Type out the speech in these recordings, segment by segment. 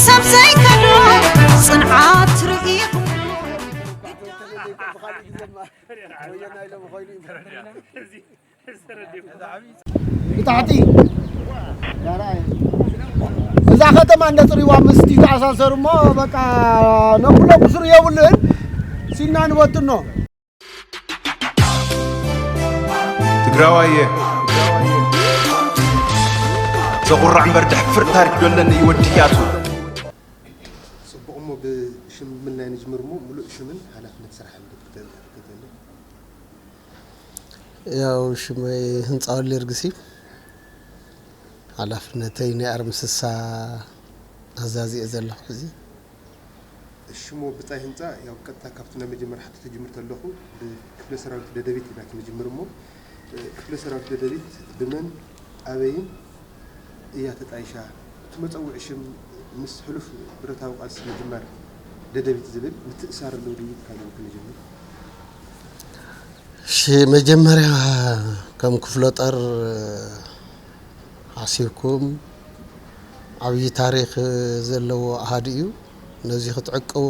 ሰብ ዘይከዶ ጽንዓት ርኢኹም። ብታሕቲ እዛ ከተማ እንደ ፅሪዋ ምስቲ ተኣሳሰሩ እሞ በቃ ነኩሎ ቁስሪ የብሉን። ሲና ንበትኖ። ትግራዋየ ዘኹርዕ እምበር ደሕፍር ታሪክ ዶለኒ ይወድያቱ። ጽቡቕ እሞ ብሽም ምልናይ ንጅምር እሞ ሙሉእ ሽምን ሓላፍነት ስራሕን ክትገልጽ ክትገልጽ። ያው ሽመይ ህንፃ ወሊር ግሲ ሓላፍነተይ ናይ ኣርምስሳ ኣዛዚኤ ዘለኹ እዚ እሺ እሞ ብጻይ ህንፃ ያው ቀጥታ ካብቲ ናይ መጀመርያ ሓቶ ትጅምር ተለኹ ብክፍለ ሰራዊት ደደቢት ኢና ክንጅምር እሞ ክፍለ ሰራዊት ደደቢት ብመን ኣበይን እያ ተጣይሻ እቲ መጸውዒ ሽም ምስ ሕሉፍ ብረታዊ ቃልሲ ምጅማር ደደቢት ዝብል ምትእሳር ኣለዎ ድዩ ኢልካ ዶ ክንጅምር? እሺ መጀመርያ ከም ክፍለ ጦር ሓሲብኩም ዓብዪ ታሪኽ ዘለዎ ኣሃዱ እዩ። ነዚ ክትዕቅቡ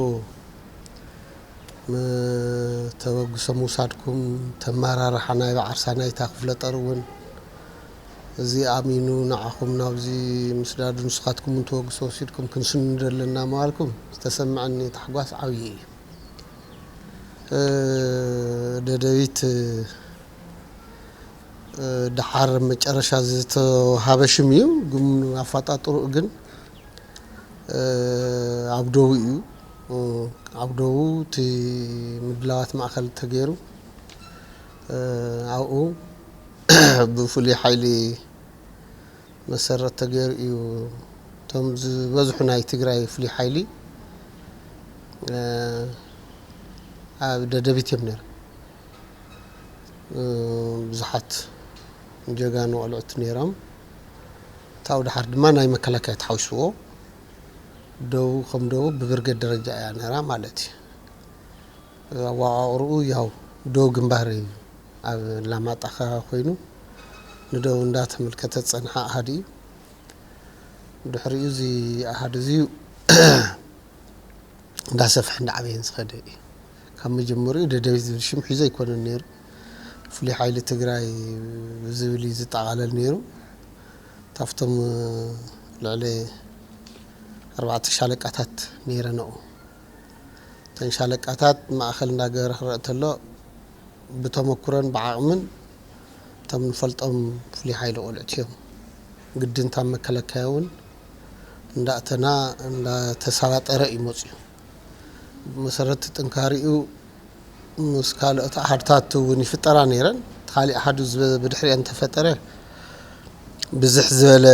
ተበግሶ ምውሳድኩም ተመራርሓ ናይ በዓርሳ ናይታ ክፍለ ጦር እውን እዚ ኣሚኑ ንዓኹም ናብዚ ምስዳዱ ንስኻትኩም እውን ተበግሶ ወሲድኩም ክንስንዶ ኣለና ምባልኩም ዝተሰምዐኒ ታሕጓስ ዓብዪ እዩ። ደደቢት ደሓር መጨረሻ ዝተውሃበ ሽም እዩ። ግን ኣፈጣጥርኡ ግን ኣብ ደቡ እዩ። ኣብ ደቡ እቲ ምድላዋት ማእኸል ተገይሩ ኣብኡ ብፍሉይ ሓይሊ መሰረት ተገይሩ እዩ። እቶም ዝበዝሑ ናይ ትግራይ ፍሉይ ሓይሊ ኣብ ደደቢት እዮም ነይሮም። ብዙሓት ጀጋኑ ቆልዑት ነይሮም። እታው ድሓር ድማ ናይ መከላከያ ተሓዊስዎ ደቡ ከም ደቡ ብብርገድ ደረጃ እያ ነራ ማለት እዩ። ኣዋቃቅርኡ ያው ደቡ ግንባር እዩ ኣብ ላማጣ ከባቢ ኮይኑ ንደቡ እንዳተመልከተ ዝፀንሓ ኣሃዱ እዩ። ድሕሪኡ እዚ ኣሃዱ እዚ እንዳሰፍሐ እንዳዓበየን ዝኸደ እዩ። ካብ መጀመሪኡ ደደቢት ዝብል ሽም ሒዙ ኣይኮነን ነይሩ። ፍሉይ ሓይሊ ትግራይ ብዝብል እዩ ዝጠቓለል ነይሩ። ካብቶም ልዕሊ ኣርባዕተ ሻለቃታት ነይረን ኣብኡ። እተን ሻለቃታት ማእኸል እንዳገበረ ክረአ እንተሎ ብተመኩሮን ብዓቕምን እቶም ንፈልጦም ፍሉይ ሓይሊ ቆልዑት እዮም። ግድን እታ መከላከያ እውን እንዳእተና እንዳተሰባጠረ እዩ መፅዩ። ብመሰረት ጥንካሪኡ ምስ ካልኦት ኣሃድታት እውን ይፍጠራ ነይረን። እቲ ካሊእ ኣሃዱ ብድሕሪኦ እንተፈጠረ ብዝሕ ዝበለ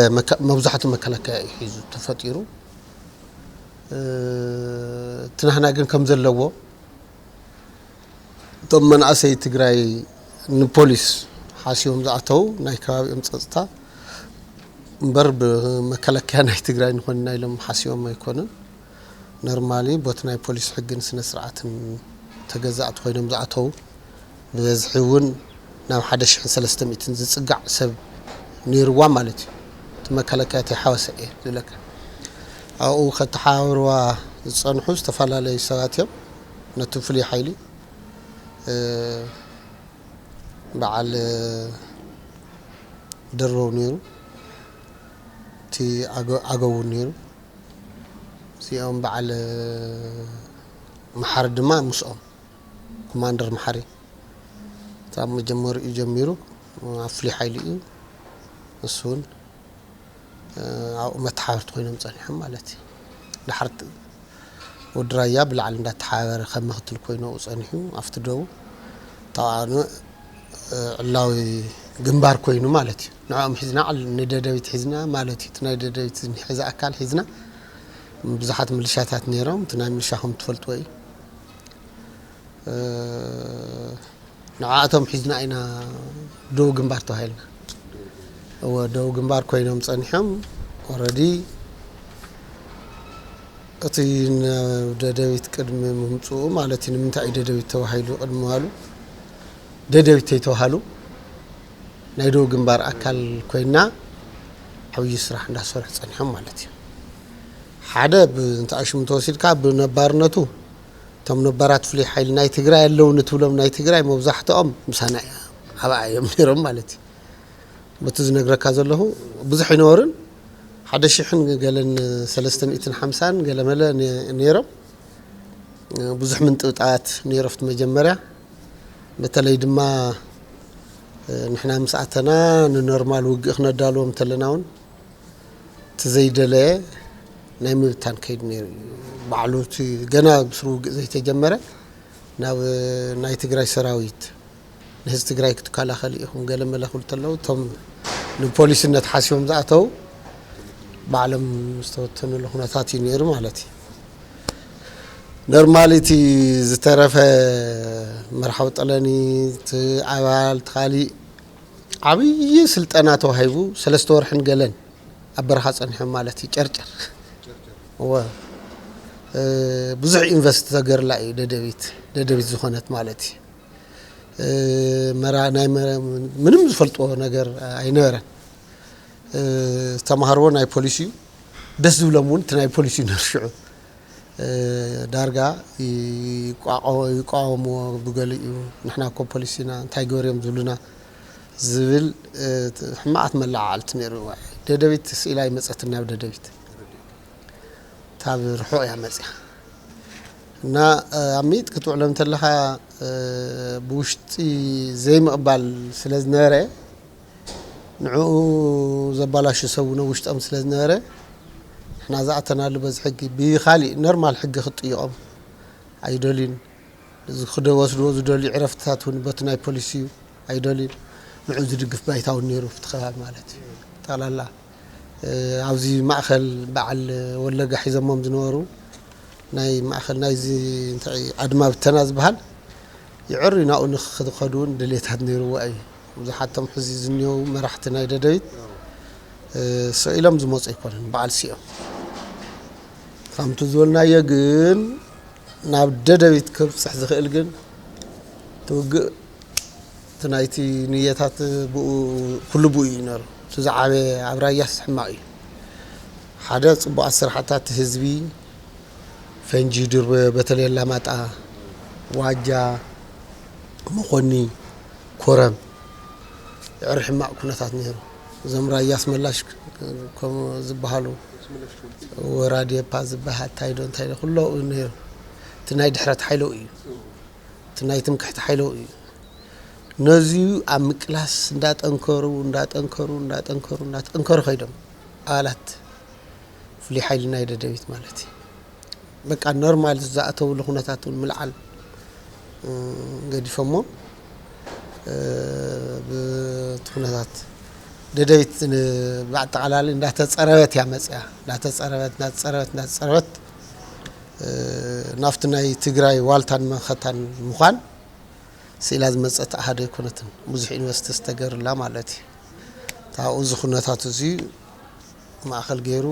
መብዛሕቱ መከላከያ እዩ ሒዙ ተፈጢሩ። እቲ ናህና ግን ከም ዘለዎ እቶም መናእሰይ ትግራይ ንፖሊስ ሓሲቦም ዝኣተው ናይ ከባቢኦም ፀፅታ እምበር ብመከላከያ ናይ ትግራይ ንኾንና ኢሎም ሓሲቦም ኣይኮኑን። ኖርማሊ ቦቲ ናይ ፖሊስ ሕግን ስነ ስርዓትን ተገዛእቲ ኮይኖም ዝኣተው ብበዝሒ እውን ናብ ሓደ ሽሕን ሰለስተ ሚእትን ዝፅጋዕ ሰብ ነይርዋ ማለት እዩ። እቲ መከላከያ ተይሓወሰ እየ ዝብለካ። ኣብኡ ከተሓባብርዋ ዝፀንሑ ዝተፈላለዩ ሰባት እዮም። ነቲ ፍሉይ ሓይሊ በዓል ደርበው ነይሩ፣ እቲ ኣገው እውን ነይሩ። እዚኦም በዓል መሓሪ ድማ ምስኦም ኮማንደር መሓሪ ካብ መጀመሪኡ ጀሚሩ ኣብ ፍሉይ ሓይሊ እዩ። እሱ እውን ኣብኡ መተሓባበርቲ ኮይኖም ፀኒሖም ማለት እዩ። ድሓር ወዲ ራያ ብላዕሊ እንዳተሓባበረ ከም ምክትል ኮይኑ ኣብኡ ፀኒሑ ኣብቲ ደቡብ ተቃዋሚ ዕላዊ ግንባር ኮይኑ ማለት እዩ። ንዕኦም ሒዝና ንደደቢት ሒዝና ማለት እዩ። እቲ ናይ ደደቢት ዝንሕዘ ኣካል ሒዝና ብዙሓት ምልሻታት ነይሮም። እቲ ናይ ምልሻ ከም ትፈልጥዎ እዩ። ንዓኣቶም ሒዝና ኢና ደቡብ ግንባር ተባሂልና። እወ ደቡብ ግንባር ኮይኖም ፀኒሖም። ኦረዲ እቲ ደደቢት ቅድሚ ምምፅኡ ማለት እዩ። ንምንታይ እዩ ደደቢት ተባሂሉ ቅድሚ ምባሉ ደደቢት ተይተባሃሉ ናይ ደቡብ ግንባር ኣካል ኮይና ዓብዪ ስራሕ እንዳሰርሑ ፀኒሖም ማለት እዩ። ሓደ ብእንተኣሽሙ እንተወሲድካ ብነባርነቱ እቶም ነባራት ፍሉይ ሓይሊ ናይ ትግራይ ኣለዉ ንትብሎም ናይ ትግራይ መብዛሕትኦም ምሳና ኣብኣ እዮም ነይሮም ማለት እዩ። በቲ ዝነግረካ ዘለኹ ብዙሕ ኣይነበሩን። ሓደ ሽሕን ገለን ሰለስተ ሚእትን ሓምሳን ገለመለ ነ- ነይሮም። ብዙሕ ምንጥብጣት ነይሮ ኣብቲ መጀመርያ። በተለይ ድማ ንሕና ምስ ኣተና ንኖርማል ውግእ ክነዳልዎም እንተለና እውን እቲ ዘይደለየ ናይ ምብታን ከይዱ ነይሩ እዩ። ባዕሉ እቲ ገና ብስሩ ውግእ ዘይተጀመረ ናብ ናይ ትግራይ ሰራዊት ንህዝቢ ትግራይ ክትከላኸሉ ኢኹም ገለ መለ ክብሉ እንተለዉ እቶም ንፖሊስነት ሓሲቦም ዝኣተዉ ባዕሎም ዝተበተኑሉ ኩነታት እዩ ነይሩ ማለት እዩ። ኖርማሊ እቲ ዝተረፈ መርሓዊ ጠለኒ እቲ ኣባል እቲ ካሊእ ዓብዪ ስልጠና ተዋሂቡ ሰለስተ ወርሕን ገለን ኣብ በረኻ ጸኒሖም ማለት እዩ። ጨርጨር እወ ብዙሕ ኢንቨስት ተገርላ እዩ ደደቢት ደደቢት ዝኾነት ማለት እዩ። መራ ናይ ምንም ዝፈልጥዎ ነገር ኣይነበረን። ዝተማሃርዎ ናይ ፖሊስ እዩ። ደስ ዝብሎም እውን እቲ ናይ ፖሊስ እዩ ነርሽዑ ዳርጋ ይቋወምዎ ብገሊኡ። ንሕና እኮ ፖሊስ ኢና እንታይ ገበርዮም ዝብሉና ዝብል ሕማቓት መለዓዓልቲ ነይሩ። ደደቢት ስኢላ ይመፀትን ናብ ደደቢት ታብ ርሑቕ እያ መፅያ እና ኣብ ሚእት ክትውዕሎም እንተለኻ ብውሽጢ ዘይምቕባል ስለ ዝነበረ ንዕኡ ዘባላሹ ሰብ እውን ውሽጦም ስለ ዝነበረ ንሕና ዝኣተናሉ በዚ ሕጊ ብኻሊእ ኖርማል ሕጊ ክጥይቖም ኣይደልዩን። እዚ ክደ ወስድዎ ዝደልዩ ዕረፍትታት እውን በቲ ናይ ፖሊስ እዩ ኣይደልዩን። ንዑ ዝድግፍ ባይታ እውን ነይሩ ኣብቲ ከባቢ ማለት እዩ። ጠቕላላ ኣብዚ ማእኸል በዓል ወለጋ ሒዞሞም ዝነበሩ ናይ ማእኸል ናይዚ እንታይ ኣድማ ብተና ዝበሃል ይዕሩ ናብኡ ንክኸዱ እውን ድሌታት ነይርዎ እዩ። ብዙሓቶም ሕዚ ዝኒው መራሕቲ ናይ ደደቢት ስኢሎም ዝመፁ ኣይኮነን በዓል ሲኦም ከምቲ ዝበልናዮ ግን ናብ ደደቢት ከብፅሕ ዝኽእል ግን ትውግእ እቲ ናይቲ ንየታት ብኡ ኩሉ ብኡ እዩ ነሩ። እቲ ዝዓበየ ኣብ ራያስ ሕማቕ እዩ። ሓደ ፅቡቓት ስራሕታት ህዝቢ ፈንጂ ድርበ በተለይ ኣላማጣ ዋጃ መኾኒ ኮረም ይዕሪ ሕማቕ ኩነታት ነይሩ። እዞም ራያ ኣስመላሽ ከምኡ ዝበሃሉ ወራዴፓ ዝበሃል እንታይ ዶ እንታይ ዶ ኩሎ ነይሩ። እቲ ናይ ድሕረት ሓይሎ እዩ። እቲ ናይ ትምክሕቲ ሓይሎ እዩ። ነዚዩ ኣብ ምቅላስ እንዳጠንከሩ እንዳጠንከሩ እንዳጠንከሩ እንዳጠንከሩ ከይዶም ኣባላት ፍሉይ ሓይሊ ናይ ደደቢት ማለት እዩ። በቃ ኖርማል ዝኣተውሉ ኩነታት እውን ምልዓል ገዲፎሞ ብቲ ኩነታት ደደቢት ብኣጠቓላሊ እንዳተፀረበት እያ መፅያ እንዳተፀረበት እንዳተፀረበት እንዳተፀረበት ናብቲ ናይ ትግራይ ዋልታን መኸታን ምዃን ስኢላ ዝመፀት ኣሃዶ ኣይኮነትን። ብዙሕ ኢንቨስት ዝተገርላ ማለት እዩ። ታብኡ እዚ ኩነታት እዚ ማእኸል ገይሩ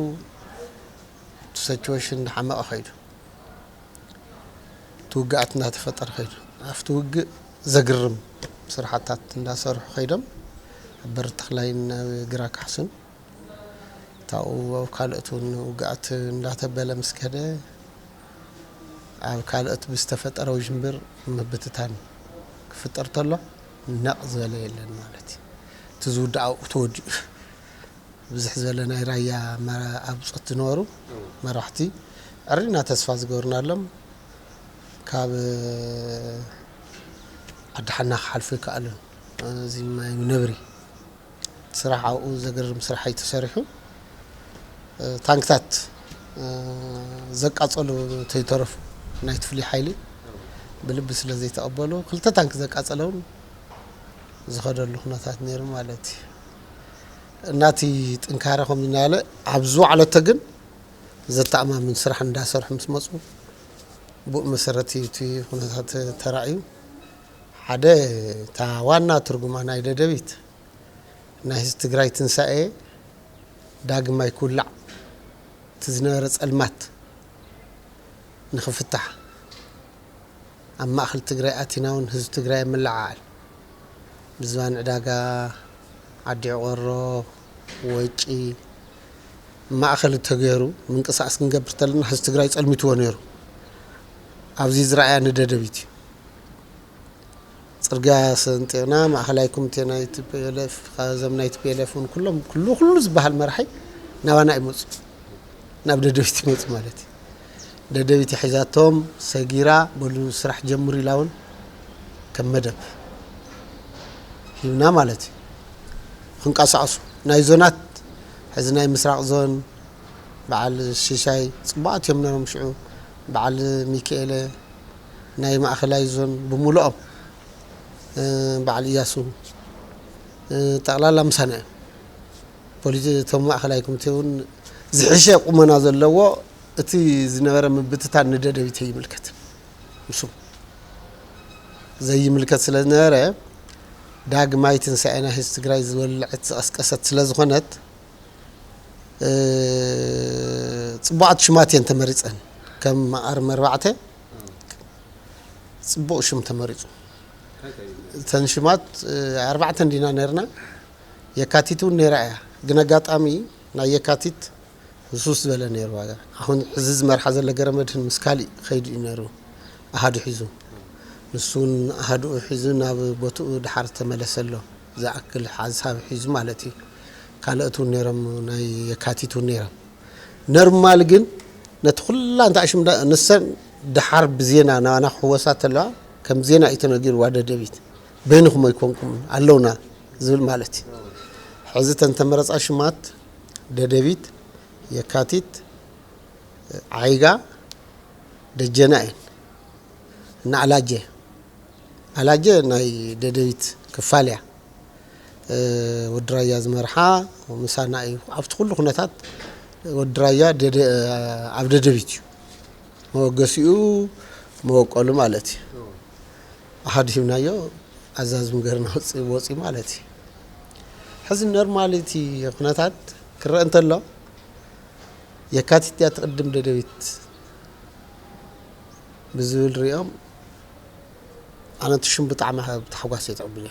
እቲ ሰችዌሽን እንዳሓመቐ ከይዱ ትውግኣት እንዳተፈጠረ ከይዱ ኣብቲ ውግእ ዘግርም ስራሕታት እንዳሰርሑ ከይዶም ኣብ በሪ ተኽላይን ኣብ ግራ ካሕሱን ታኡ ኣብ ካልኦት እውን ውግኣት እንዳተበለ ምስ ከደ ኣብ ካልኦት ብዝተፈጠረ ውዥንብር ምብትታን ክፍጠር ተሎ ነቕ ዝበለ የለን ማለት እዩ። እቲ ዝውዳእ ኣብኡ ተወዲኡ ብዝሕ ዝበለ ናይ ራያ ኣብፆት ዝነበሩ መራሕቲ ዕሪና ተስፋ ዝገበርናሎም ካብ ዓዲ ሓና ክሓልፉ ይከኣሉን እዚ ማይ ነብሪ ስራሕ ኣብኡ ዘገርም ስራሕ እዩ ተሰሪሑ። ታንክታት ዘቃፀሉ ተይተረፉ ናይቲ ፍሉይ ሓይሊ ብልቢ ስለ ዘይተቐበሉ ክልተ ታንክ ዘቃፀለ እውን ዝኸደሉ ኩነታት ነይሩ ማለት እዩ። እናቲ ጥንካረ ከም ዝናለ ኣብ ዝወዕለቶ ግን ዘተኣማምን ስራሕ እንዳሰርሑ ምስ መፁ ብኡ መሰረት እዩ እቲ ኩነታት ተራእዩ። ሓደ እታ ዋና ትርጉማ ናይ ደደቢት ናይ ህዝቢ ትግራይ ትንሳኤ ዳግማይ ክውላዕ እቲ ዝነበረ ፀልማት ንኽፍታሕ ኣብ ማእኸል ትግራይ ኣቲና እውን ህዝቢ ትግራይ ምልዓዓል ብዝባን ዕዳጋ ዓዲ ዕቆሮ ወጪ ማእኸል ተገይሩ ምንቅስቃስ ክንገብር ተለና ህዝቢ ትግራይ ጸልሚትዎ ነይሩ። ኣብዚ ዝረኣያ ንደደቢት እዩ። ጽርግያ ሰንጢቕና ማእኸላይ ኮሚቴ ናይ ቲ ፒ ኤል ኤፍ፣ እዞም ናይ ቲ ፒ ኤል ኤፍ እውን ኩሎም፣ ኩሉ፣ ኩሉ ዝበሃል መራሒ ናባና ይመጹ። ናብ ደደቢት ይመጹ ማለት እዩ። ደደቢት ሒዛቶም ሰጊራ በሉ ስራሕ ጀምሩ ኢላ እውን ከም መደብ ሂብና ማለት እዩ። ክንቀሳቀሱ ናይ ዞናት ሕዚ ናይ ምስራቅ ዞን በዓል ሽሻይ ጽቡቃት እዮም ነሮም ሽዑ በዓል ሚካኤለ ናይ ማእኸላይ ዞን ብምሉኦም፣ እ፣ በዓል እያሱ፣ እ፣ ጠቕላላ ምሳና እዮም። ፖሊስ እቶም ማእኸላይ ኮሚቴ እውን ዝሕሸ ቁመና ዘለዎ እቲ ዝነበረ ምብትታን ንደደቢት ይምልከት። ምስ ዘይምልከት ስለ ዝነበረ ዳግማይ ትንሳኤና ህዝቢ ትግራይ ዝወለዐት ዝቐስቀሰት ስለ ዝኾነት፣ እ፣ ጽቡቓት ሽማት እየን ተመሪጸን። ከም መቓርም ኣርባዕተ ጽቡቕ ሽም ተመሪጹ። እተን ሽማት፣ እ፣ ኣርባዕተ እንዲና ነርና። የካቲት እውን ነይራ እያ። ግን ኣጋጣሚ ናይ የካቲት ህሱስ ዝበለ ነይሩ። ኣሁን ሕዚ ዝመርሓ ዘሎ ገረመድህን ምስ ካሊእ ኸይዱ እዩ ነይሩ ኣሃዱ ሒዙ። ንሱ እውን ኣሃዱኡ ሒዙ ናብ ቦትኡ ድሓር ተመለሰ ኣሎ። ዝኣክል ሓሳብ ሒዙ ማለት እዩ። ካልኦት እውን ነይሮም፣ ናይ የካቲት እውን ነይሮም። ኖርማል ግን ነቲ ኩላ እንተ ኣሽም ንሰን ድሓር ብዜና ናባና ክሕወሳ ተለዋ ከም ዜና እዩ ተነጊርዋ ደደቢት። በይንኹም ኣይኮንኩም ኣለውና ዝብል ማለት እዩ። ሕዚ እተን ተመረጻ ሽማት ደደቢት፣ የካቲት፣ ዓይጋ፣ ደጀና እየን። እና ኣላጀ፣ ኣላጀ ናይ ደደቢት ክፋል እያ። እ፣ ወዲ ራያ ዝመርሓ ምሳና እዩ። ኣብቲ ኩሉ ኩነታት ወዲ ራያ ደደ-፣ ኣብ ደደቢት እዩ። መበገሲኡ መበቆሉ ማለት እዩ። ኣሃዱ ሂብናዮ፣ ኣዛዚ ምገርና ወፂ-፣ ወፂ ማለት እዩ። ሕዚ ኖርማሊቲ ኩነታት ክረአ እንተሎ የካቲት እያ ትቕድም ደደቢት ብዝብል ሪኦም ኣነ እቲ ሽም ብጣዕሚ ብታሕጓስ እየ ተቐቢለ።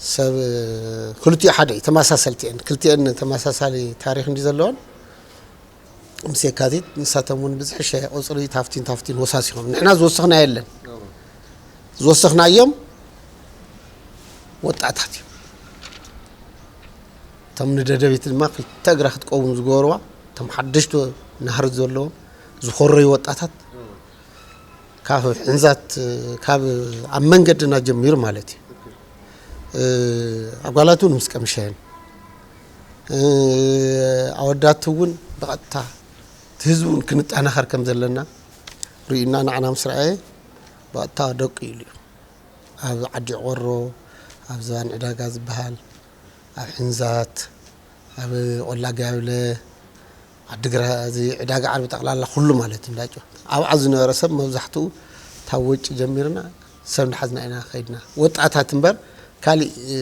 ሰብ ክልቲኡ ሓደ እዩ፣ ተመሳሰልቲ እየን። ክልቲአን ተመሳሳሊ ታሪኽ እንዲ ዘለዎን ምስ የካቲት ንሳቶም እውን ብዝሕሸ ቁፅሪ ታፍቲን ታፍቲን ወሳሲኾም። ንሕና ዝወሰኽና የለን። ዝወሰኽናዮም ወጣታት እዮም። እቶም ንደደቢት ድማ ክልተ እግራ ክትቀውም ዝገበርዋ፣ እቶም ሓደሽቲ ናህሪ ዘለዎም ዝኾረዩ ወጣታት፣ ካብ ሕንዛት፣ ካብ ኣብ መንገድና ጀሚሩ ማለት እዩ። እ፣ ኣጓላት እውን ምስ ቀምሸን፣ እ፣ ኣወዳት እውን ብቐጥታ እቲ ህዝቢ እውን ክንጠናኸር ከም ዘለና ርኢና ንዓና ምስ ረኣየ ብቐጥታ ደቂ ኢሉ እዩ። ኣብ ዓዲ ቆሮ፣ ኣብ ዝባን ዕዳጋ ዝበሃል፣ ኣብ ሕንዛት፣ ኣብ ቆላ ጋብለ፣ ዓዲግራ፣ እዚ ዕዳጋ ዓርቢ ጠቕላላ ኩሉ ማለት እዩ እንዳጮ። ኣብኣ ዝነበረ ሰብ መብዛሕትኡ ታብ ወጪ ጀሚርና ሰብ እንዳሓዝና ኢና ከይድና። ወጣታት እምበር ካሊእ፣ እ፣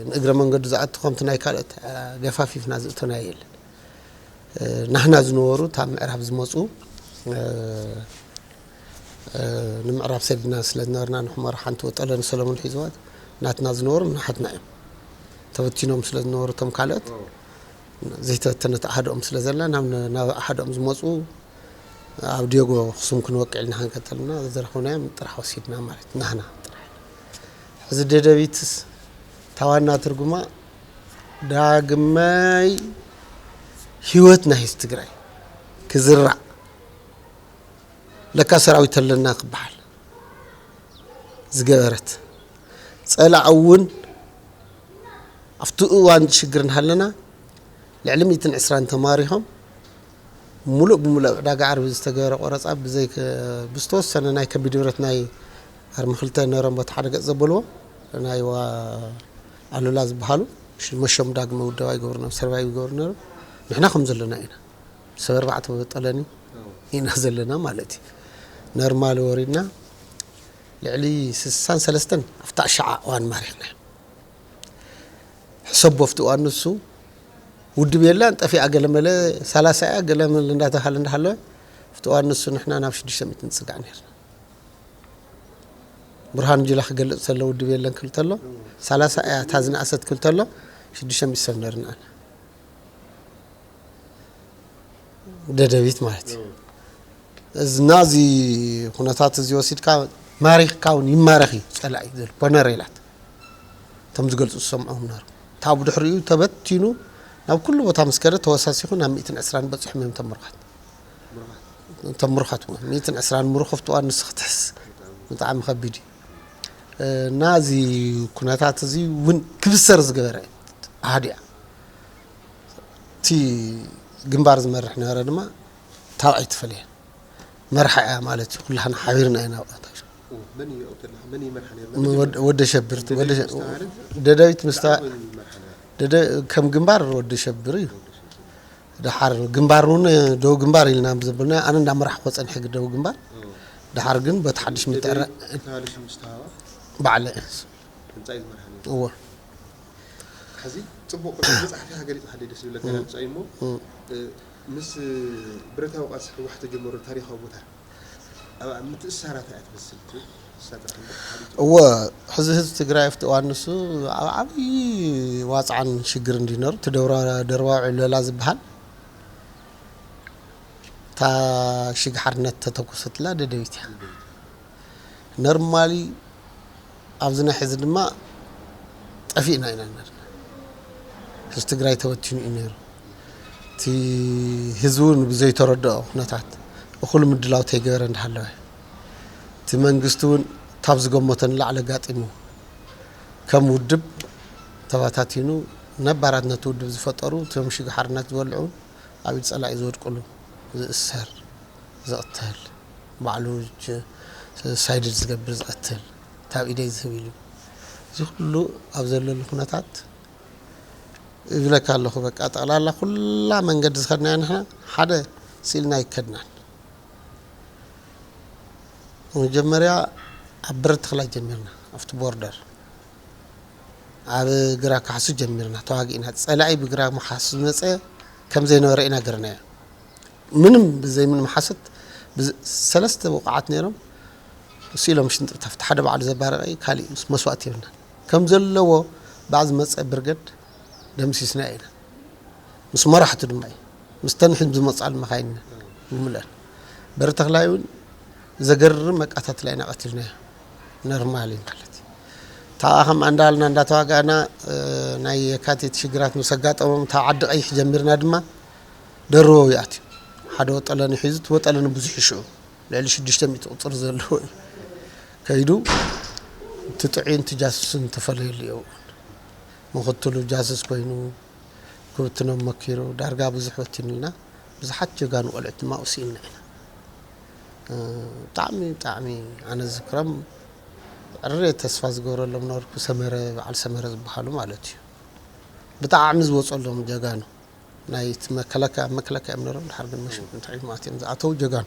ንእግረ መንገዱ ዝኣቱ ከምቲ ናይ ካልኦት፣ እ፣ ገፋፊፍና ዝእቶና የለን። እ፣ ናህና ዝነበሩ ታብ ምዕራብ ዝመፁ፣ እ፣ እ፣ ንምዕራብ ሰዲድና ስለ ዝነበርና ንሑመራ ሓንቲ ወጠለ ንሰለሙን ሒዝዋ ናትና ዝነበሩ ናሓትና እዮም። ተበቲኖም ስለ ዝነበሩ እቶም ካልኦት ዘይተበተነት ኣሃድኦም ስለ ዘላ ናብ፣ ናብ ኣሃድኦም ዝመፁ ኣብ ዲዮጎ ኣኽሱም ክንወቅዕ ኢልና ክንቀተልና ዝረኸብናዮም ጥራሕ ወሲድና ማለት ናህና ጥራሕ። ሕዚ ደደቢትስ ታዋና ትርጉማ ዳግማይ ህይወት ናይ ህዝቢ ትግራይ ክዝራእ ለካ ሰራዊት ኣለና ክበሃል ዝገበረት፣ ጸላኢ እውን ኣብቲ እዋን ሽግር እናሃለና ልዕሊ ሚእትን ዕስራን ተማሪኾም፣ ሙሉእ ብሙሉእ ኣብ ዕዳጋ ዓርቢ ዝተገበረ ቆረጻ ብዘይ ከ-፣ ብዝተወሰነ ናይ ከቢድ ብረት ናይ ኣርሚ ክልተ ነሮም ቦታ ሓደ ገጽ ዘበልዎ ናይ ዋ-፣ ኣሉላ ዝበሃሉ ሽ-፣ መሸም ዳግመ ውደባ ይገብሩ ነበሩ፣ ሰርቫይቭ ይገብሩ ነበሩ። ንሕና ከም ዘለና ኢና። ሰብ ኣርባዕተ ጠለኒ ኢና ዘለና ማለት እዩ። ኖርማል ወሪድና ልዕሊ ስሳን ሰለስተን ኣብታ ሻዓ እዋን ማሪኽና። ሕሰቦ ኣብቲ እዋን ንሱ ውድብ የላን ጠፊኣ ገለመለ ሰላሳ እያ ገለመለ እንዳተባሃለ እንዳሃለወ ኣብቲ እዋን ንሱ ንሕና ናብ ሽዱሽተ ሚእቲ ንጽጋዕ ነርና። ብርሃኑ ጁላ ክገልጽ ተሎ ውድብ የለን ክብል ተሎ ሰላሳ እያ እታ ዝነኣሰት ክብል ተሎ ሽዱሽተ ሚእቲ ሰብ ነርና። ደደቢት ማለት እዩ። እዚ ናዚ ኩነታት እዚ ወሲድካ ማሪኽካ እውን ይማረኽ እዩ ጸላኢ ዝብል ኮነሬላት እቶም ዝገልጹ ዝሰምዖም ነሩ። እታ ብድሕሪኡ ተበቲኑ ናብ ኩሉ ቦታ ምስ ከደ ተወሳሲኹ ናብ ሚእትን ዕስራን በጺሖም እዮም ተምሩኻት። ተምሩኻት እውን ሚእትን ዕስራን ምሩኽ ኣብቲ እዋን ንሱ ክትሕስ ብጣዕሚ ከቢድ እዩ። እና እዚ ኩነታት እዚ እውን ክብሰር ዝገበረ ኣሃድያ እቲ ግንባር ዝመርሕ ነበረ ድማ ታብዓይ ትፈልየ መርሓ እያ ማለት እዩ። ኩላህና ሓቢርና ኢና ኣብታ ወደ ሸብር ደደቢት ምስታ ከም ግንባር ወደ ሸብር እዩ። ደሓር ግንባር እውን ደው ግንባር ኢልና ዘበልና ኣነ እንዳመራሕኮ ፀንሐ ደው ግንባር። ደሓር ግን በቲ ሓድሽ ምትዕረ ባዕለ ህንፃ እዩ ዝመርሓ ነይሩ። እዎ። ሕዚ ፅቡቅ መፅሓፍ ኢኻ ገሊፅካለይ ደስ ዝብለካ እም። ህንፃ እዩ እሞ እም። እ፣ ምስ ብረታዊ ቃልሲ ህወሓት ተጀመሩ ታሪኻዊ ቦታ ኣብ ኣብ ምትእስሳራት እያ ትመስል ትብል። ንሳ ጥራሕ እምበር ሓሊቱ እወ። ሕዚ ህዝቢ ትግራይ ኣብቲ እዋን ንሱ ኣብ ዓብዪ ዋፅዓን ሽግር እንዲነሩ እቲ ደብራ- ደርባዊ ዕለላ ዝበሃል እታ ሽግ ሓርነት ተተኮሰትላ ደደቢት እያ። ነርማሊ ኣብዚ ናይ ሕዚ ድማ ጠፊእና ኢና ነርና። ህዝቢ ትግራይ ተበቲኑ እዩ ነይሩ። እቲ ህዝቢ እውን ብዘይተረድኦ ኩነታት እኹል ምድላው ተይገበረ እንዳሃለወ እቲ መንግስቲ እውን ካብ ዝገመቶ ንላዕሊ ኣጋጢሙ ከም ውድብ ተባታቲኑ ነባራት ነቲ ውድብ ዝፈጠሩ እቶም ሽግ ሓርነት ዝበልዑ እውን ኣብ ኢድ ፀላኢ ዝወድቅሉ ዝእሰር ዝቕተል ባዕሉ ጀ- ሳይድድ ዝገብር ዝቐትል ካብ ኢደይ ዝህብ ኢሉ እዚ ኩሉ ኣብ ዘለሉ ኩነታት እብለካ ኣለኹ። በቃ ጠቕላላ ኩላ መንገዲ ዝኸድናያ ንሕና ሓደ ስኢልና ኣይከድናን። መጀመርያ ኣብ ብረት ተኽላይ ጀሚርና ኣብቲ ቦርደር ኣብ ግራ ካሕሱ ጀሚርና ተዋጊእና። ፀላኢ ብግራ መሓሱ ዝመፀ ከም ዘይነበረ ኢና ገርናዮ። ምንም ብዘይ ምንም ሓሰት ብዝ- ሰለስተ ውቕዓት ነይሮም ስኢሎም ሽንጥርታፍቲ ሓደ ባዕሉ ዘባረቐ እዩ ካሊእ ምስ መስዋእቲ የብልናን ከም ዘለዎ ባዕ ዝመፀ ብርገድ ደምሲስና ኢና ምስ መራሕቱ ድማ እዩ ምስ ተንሕን ዝመፅኣሉ መኻይንና ብምልአን በሪ ተኽላይ እውን ዘገርም መቃታትላ ኢና ቀቲልናዮ ነርማሊ ማለት እዩ ታብኣ ከም ኣንዳልና እንዳተዋጋእና ናይ የካቲት ሽግራት ምስ ኣጋጠሞም ካብ ዓዲ ቀይሕ ጀሚርና ድማ ደርበው ይኣትዩ ሓደ ወጠለኒ ሒዙ እቲ ወጠለኒ ብዙሕ ይሽዑ ልዕሊ ሽዱሽተ ሚእቲ ቁፅሪ ዘለዎ እዩ ከይዱ እቲ ጥዑይን እቲ ጃሱስን ተፈለየሉ እዩ ምክትሉ ጃሱስ ኮይኑ ክብትኖም መኪሩ ዳርጋ ብዙሕ በቲኑልና ብዙሓት ጀጋኑ ቆልዑት ድማ ውስኢልና ኢና ብጣዕሚ ብጣዕሚ ኣነ ዝክሮም ዕረ ተስፋ ዝገብረሎም ነበርኩ ሰመረ በዓል ሰመረ ዝበሃሉ ማለት እዩ ብጣዕሚ ዝወፀሎም ጀጋኑ ናይ መከላከያ ኣብ መከላከያ እዮም ነሮም ድሓር ግን መሸ እንታይ ማለት እዮም ዝኣተው ጀጋኑ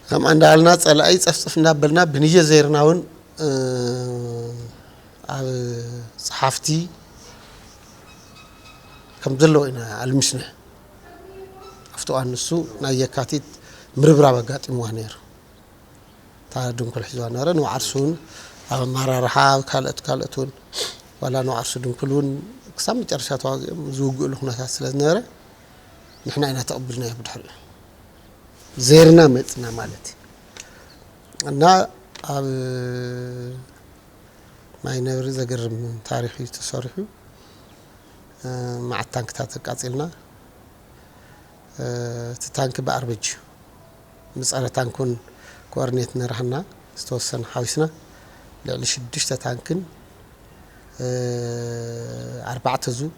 ከም ኣንዳልና ፀላኢ ፀፍፅፍ እንዳበልና ብንየ ዘይርና እውን ኣብ ፀሓፍቲ ከም ዘለዎ ኢና ኣልሚስና ኣብቲ እዋን ንሱ ናይ የካቲት ምርብራብ ኣጋጢምዋ ነይሩ እታ ድንኩል ሒዝዋ ነበረ ንባዕርሱ እውን ኣብ ኣመራርሓ ኣብ ካልኦት ካልኦት እውን ዋላ ንባዕርሱ ድንኩል እውን ክሳብ መጨረሻ ተዋጊኦም ዝውግእሉ ኩነታት ስለ ዝነበረ ንሕና ኢና ተቐቢልናዮ ብድሕሪኡ ዜርና መፅና ማለት እዩ እና ኣብ ማይ ነብሪ ዘገርም ታሪክ እዩ ተሰሪሑ መዓት ታንክታት ኣቃፂልና እቲ ታንኪ ብኣርበጅ እዩ ብፀረ ታንክ እውን ኮኦርዲኔት ነርሃና ዝተወሰነ ሓዊስና ልዕሊ ሽዱሽተ ታንክን ኣርባዕተ ዙ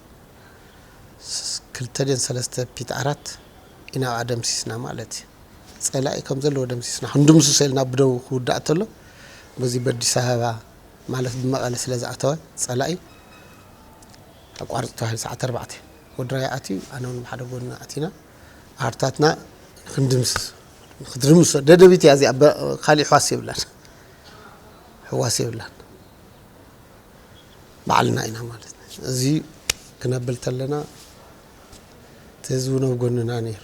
ክልተ ድን ሰለስተ ፒት ኣራት ኢና ኣደምሲስና ማለት እዩ ፀላኢ ከም ዘለዎ ደምሲስና ክንድምስሶ ኢልና ብደው ክውዳእ ተሎ በዚ በኣዲስ ኣበባ ማለት ብመቐለ ስለ ዝኣተወ ፀላኢ ኣቋርፅ ተባሂሉ ሰዓት ኣርባዕተ ወድራይ ኣትዩ ኣነ እውን ብሓደ ጎኒ ኣቲና ኣርታትና ክንድምስስ ክትድምሶ ደደቢት እያ እዚኣ ካሊእ ሕዋስ የብላን ሕዋስ የብላን ባዕልና ኢና ማለት እዚ ክነብል ተለና እቲ ህዝቢ ነው ጎንና ነይሩ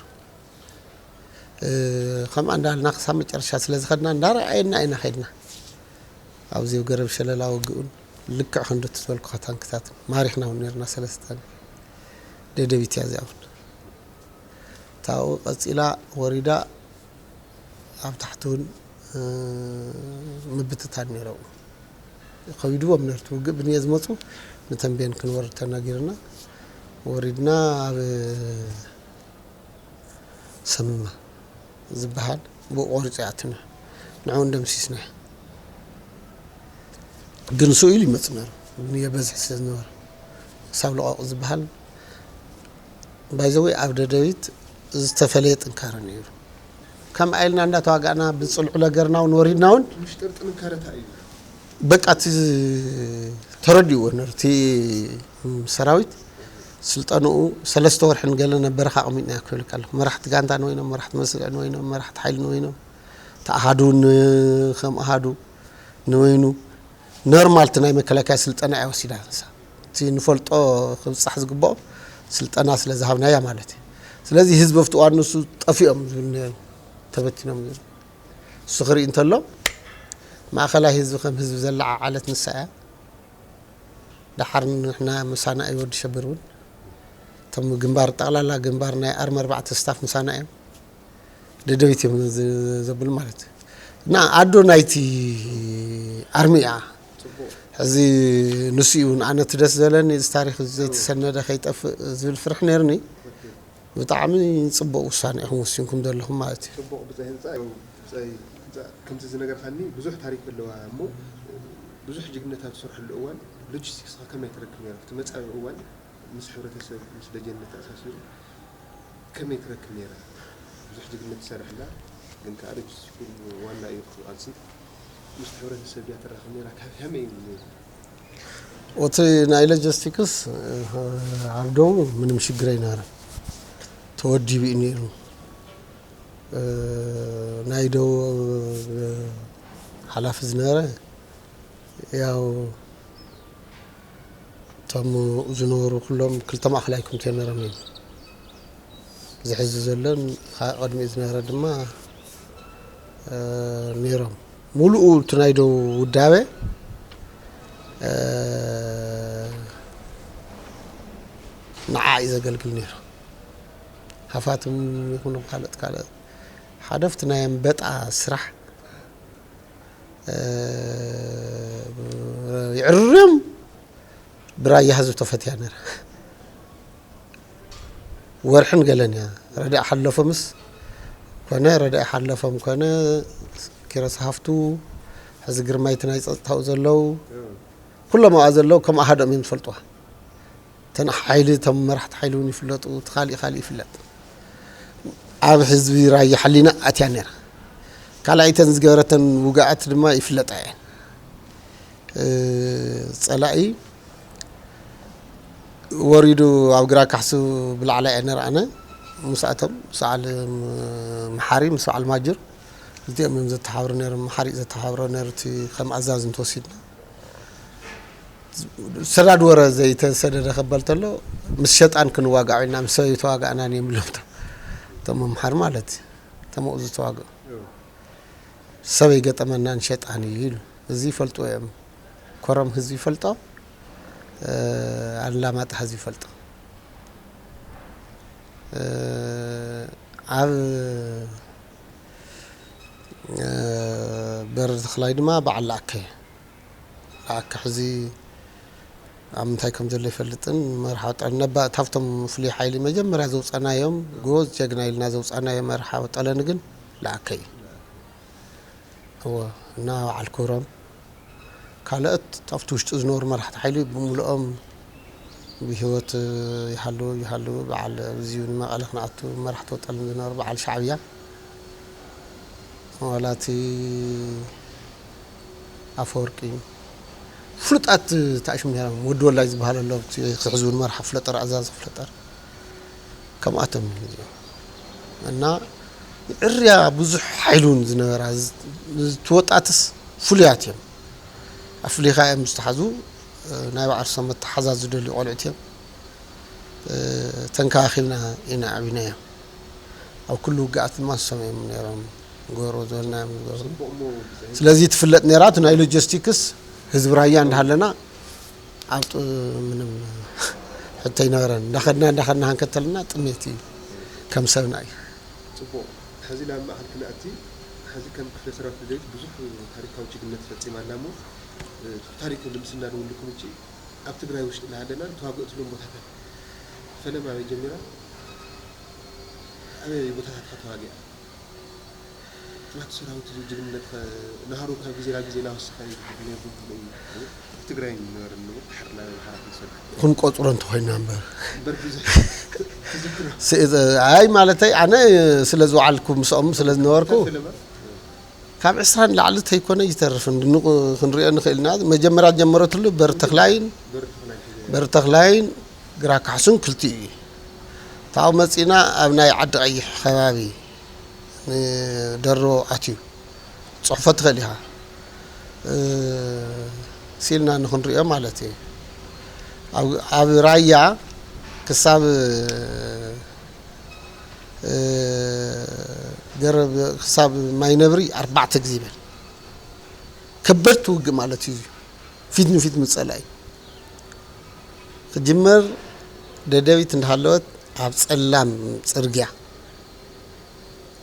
ከምኣ እንዳልና ክሳብ መጨረሻ ስለ ዝኸድና እንዳረኣየና ኢና ኸድና ኣብዚ ገረብ ሸለላ ወግኡን ልክዕ ክንዱ ትዝበልኩኻ ታንክታት ማሪኽና እውን ነርና ሰለስተ ደደቢት እያ እዚኣ እውን ታኡ ቀጺላ ወሪዳ ኣብ ታሕቲ እውን ምብትታን ነይረው። ከቢድዎም ነርቱ ውግእ ብንየ ዝመፁ ንተንቤን ክንወርድ ተናጊርና ወሪድና ኣብ ሰምመ ዝበሃል ብኡ ቆሪፁ ይኣትና ንዕኡ እንደምሲስና። ግን ስኡ ኢሉ ይመፅ ነሩ ብንየ በዝሒ ስለ ዝነበረ ሳብ ለቋቑ ዝበሃል ባይዘወይ ኣብ ደደቢት ዝተፈለየ ጥንካረ ነይሩ። ከም ኣይልና እንዳተዋጋእና ብፅልዑ ለገርና እውን ወሪድና እውን ምሽጥር ጥንካረታ እዩ። በቃ እቲ ተረዲእዎ ነሩ እቲ ሰራዊት ስልጠንኡ ሰለስተ ወርሒ ንገለ ነበረ ካቕሚጥና ክብል ከሎ መራሕቲ ጋንታ ንወይኖም መራሕቲ መስርዕ ንወይኖም መራሕቲ ሓይሊ ንወይኖም ተኣሃዱ ከም ኣሃዱ ንወይኑ ኖርማል እቲ ናይ መከላከያ ስልጠና እያ ወሲዳ ንሳ እቲ ንፈልጦ ክብፃሕ ዝግብኦ ስልጠና ስለ ዝሃብናያ ማለት እዩ። ስለዚ ህዝቢ ኣብቲ እዋን ንሱ ጠፊኦም ዝብል ነይሩ ተበቲኖም ዝብል እሱ ክርኢ እንተሎ ማእኸላይ ህዝቢ ከም ህዝቢ ዘለዓዓለት ንሳ እያ። ደሓር ንሕና ምሳና እዩ ወዲ ሸብር እውን እቶም ግንባር ጠቕላላ ግንባር ናይ ኣርሚ ኣርባዕተ ስታፍ ምሳና እዮም ደደቢት እዮም ዘብል ማለት እዩ። እና ኣዶ ናይቲ ኣርሚ እያ። ሕዚ ንሱ እዩ ንኣነ እቲ ደስ ዘለኒ እዚ ታሪክ ዘይተሰነደ ከይጠፍእ ዝብል ፍርሒ ነይርኒ። ብጣዕሚ ፅቡቅ ውሳነ ኢኹም ወሲንኩም ዘለኹም ማለት እዩ። ፅቡቅ ብፀይ ህንፃ ከምቲ ዝነገርካኒ ብዙሕ ታሪክ ኣለዋ እሞ ብዙሕ ጅግነታት ትሰርሐሉ እዋን ሎጂስቲክስካ ከመይ ትረክብ ነይራ እቲ መፃኢ እዋን ምስ ሕብረተሰብ ምስ ደጀን ተኣሳሲሩ ከመይ ትረክብ ነይራ? ብዙሕ ጅግነት ትሰርሕ ኣላ ግን ከዓ ሎጂስቲኩ ዋና እዩ እቲ ቃልሲ ምስቲ ሕብረተሰብ ድያ ትራኸብ ነይራ? ካብ ከመይ እዩ ነይሩ? እቲ ናይ ሎጂስቲክስ ኣብ ደቡብ ምንም ሽግር ኣይነበረን ተወዲቡ እዩ ነይሩ። ናይ ደቡብ ሓላፊ ዝነበረ ያው እቶም ዝነበሩ ኩሎም ክልተ ማእኸላይ ኮሚቴ ነይሮም እዮም ዝሕዚ ዘሎን ካብ ቅድሚኡ ዝነበረ ድማ ነይሮም ሙሉኡ እቲ ናይ ደቡብ ውዳበ ንዓ እዩ ዘገልግል ነይሩ ሃፋትም ይኹኑ ካልኦት ካልኦት ሓደፍቲ ናይ ኣንበጣ ስራሕ ይዕርርዮም ብራያ ህዝቢ ተፈትያ ነራ ወርሕን ገለን እያ ረዳእ ሓለፎምስ ኮነ ረዳእ ሓለፎም ኮነ ኪሮስ ሃፍቱ ሕዚ ግርማይቲ ናይ ፀጥታኡ ዘለዉ ኩሎም ኣብኣ ዘለዉ ከም ኣሃዶም እዮም ዝፈልጥዋ ተን ሓይሊ እቶም መራሕቲ ሓይሊ እውን ይፍለጡ እቲ ካሊእ ካሊእ ይፍለጥ ኣብ ህዝቢ ራያ ሓሊና ኣትያ ነራ ካልኣይተን ዝገበረተን ውግኣት ድማ ይፍለጣ እየን ፀላኢ ወሪዱ ኣብ ግራ ካሕሱ ብላዕላ እየ ነርኣነ ምስኣቶም ምስ በዓል መሓሪ ምስ በዓል ማጅር ክልቲኦም እዮም ዘተሓብሩ ነይሮም መሓሪ ዘተሓብሮ ነሩ እቲ ከም ኣዛዝ እንተወሲድና ሰዳድ ወረ ዘይተሰደደ ከበል ተሎ ምስ ሸጣን ክንዋጋዕ ኢና ምስ ሰበይ ተዋጋእና እዮም ኢሎም እቶም መምሓር ማለት እቶም ኣብኡ ዝተዋግኡ ሰበይ ገጠመናን ሸጣን እዩ ኢሉ እዚ ይፈልጥዎ እዮም ኮረም ህዝቢ ይፈልጦ ኣላማጣ ህዝቢ ይፈልጦ ኣብ በሪ ተኽላይ ድማ በዓል ለኣከ ለኣከ ሕዚ ኣብ ምንታይ ከም ዘሎ ይፈልጥን መርሓ ወጣ ነባ ካብቶም ፍሉይ ሓይሊ መጀመርያ ዘውፀናዮም ጎዝ ጀግና ኢልና ዘውፀናዮ መርሓ ወጠለኒ ግን ለኣከ እዩ እወ እና በዓል ክብሮም ካልኦት ኣብቲ ውሽጢ ዝነበሩ መራሕቲ ሓይሊ ብምልኦም ብህይወት ይሃልዉ ይሃልዉ በዓል ኣብዚ እውን መቐለ ክንኣቱ መራሕቲ ወጠልን ዝነበሩ በዓል ሻዕብያ ዋላ እቲ ኣፈወርቂ ፍሉጣት ተኣሽም ነይሮም ወዲ ወላይ ዝበሃል ኣሎ ክሕዝውን መርሓ ፍለጠር ኣዛዚ ፍለጠር ከምኣቶም እዮም እዚኦም እና ዕርያ ብዙሕ ሓይሊ እውን ዝነበራ ዝትወጣትስ ፍሉያት እዮም ኣፍሊኻ እዮም ዝተሓዙ ናይ ባዕርሶም መተሓዛ ዝደልዩ ቆልዕት እዮም ተንከባኺብና ኢና ዓቢናዮም ኣብ ኩሉ ውግኣት ድማ ንሶም እዮም ነይሮም ንገብሮ ዝበልናዮም ንገብሩ ስለዚ ትፍለጥ ነይራ እቲ ናይ ሎጂስቲክስ ህዝቢ ራያ እንዳሃለና ኣብ ምንም ሕቶ ኣይነበረን እንዳኸድና እንዳኸድና ክንከተልና ጥሜት እዩ ከም ሰብና እዩ። ፅቡቕ። ሕዚ ናብ ማእኸል ክነኣቲ፣ ሕዚ ከም ክፍለ ሰራዊት ደደቢት ብዙሕ ታሪካዊ ጅግንነት ፈፂማ ኣላ እሞ፣ እቲ ታሪክ ልምስና ንውልኩም እንጂ ኣብ ትግራይ ውሽጢ እናሃለና ዝተዋግእትሎም ቦታታት፣ ፈለማ ኣበይ ጀሚራ፣ ኣበይ ቦታታት ከተዋጊኣ? ትማቲ ሰራዊት እዚ ጅግንነት ከ ናህሩ ካብ ግዜ ናብ ግዜ እናወሰኸ ይኸይድ ነይሩ ዶ? ከመይ እዩ? ኣብ ትግራይ ነበረ ንብል፣ ድሓር ናብ ኣምሓራ ክንሰግር። ክንቆፅሮ እንተኾይና እምበር። እምበር ብዙሕ ትዝክሮ። ስ-፣ ኣይ ማለተይ ኣነ ስለ ዝወዓልኩ ምስኦም ስለ ዝነበርኩ ፈለማ ካብ ዕስራ ንላዕሊ ተይኮነ ይተርፍን ንቑ-፣ ክንሪኦ ንኽእል ኢና። መጀመርያ ጀመረትሉ በሪ ተኽላይን በሪ ተኽላይ ሒዘ። በሪ ተኽላይን ግራ ካሕሱን ክልቲኡ እዩ። ታው መፂና ኣብ ናይ ዓዲ ቀይሕ ከባቢ ንደሮ ኣትዩ ፅሑፎ ትኽእል ኢኻ፣ እ፣ ሲልና ንክንሪኦ ማለት እዩ። ኣብ፣ ኣብ ራያ ክሳብ፣ እ፣ ገረብ ክሳብ ማይ ነብሪ ኣርባዕተ ግዜ ይበል ከበድቲ ውግእ ማለት እዩ። ፊት ንፊት ምስ ፀላኢ ክጅመር ደደቢት እንዳሃለወት ኣብ ፀላም ፅርግያ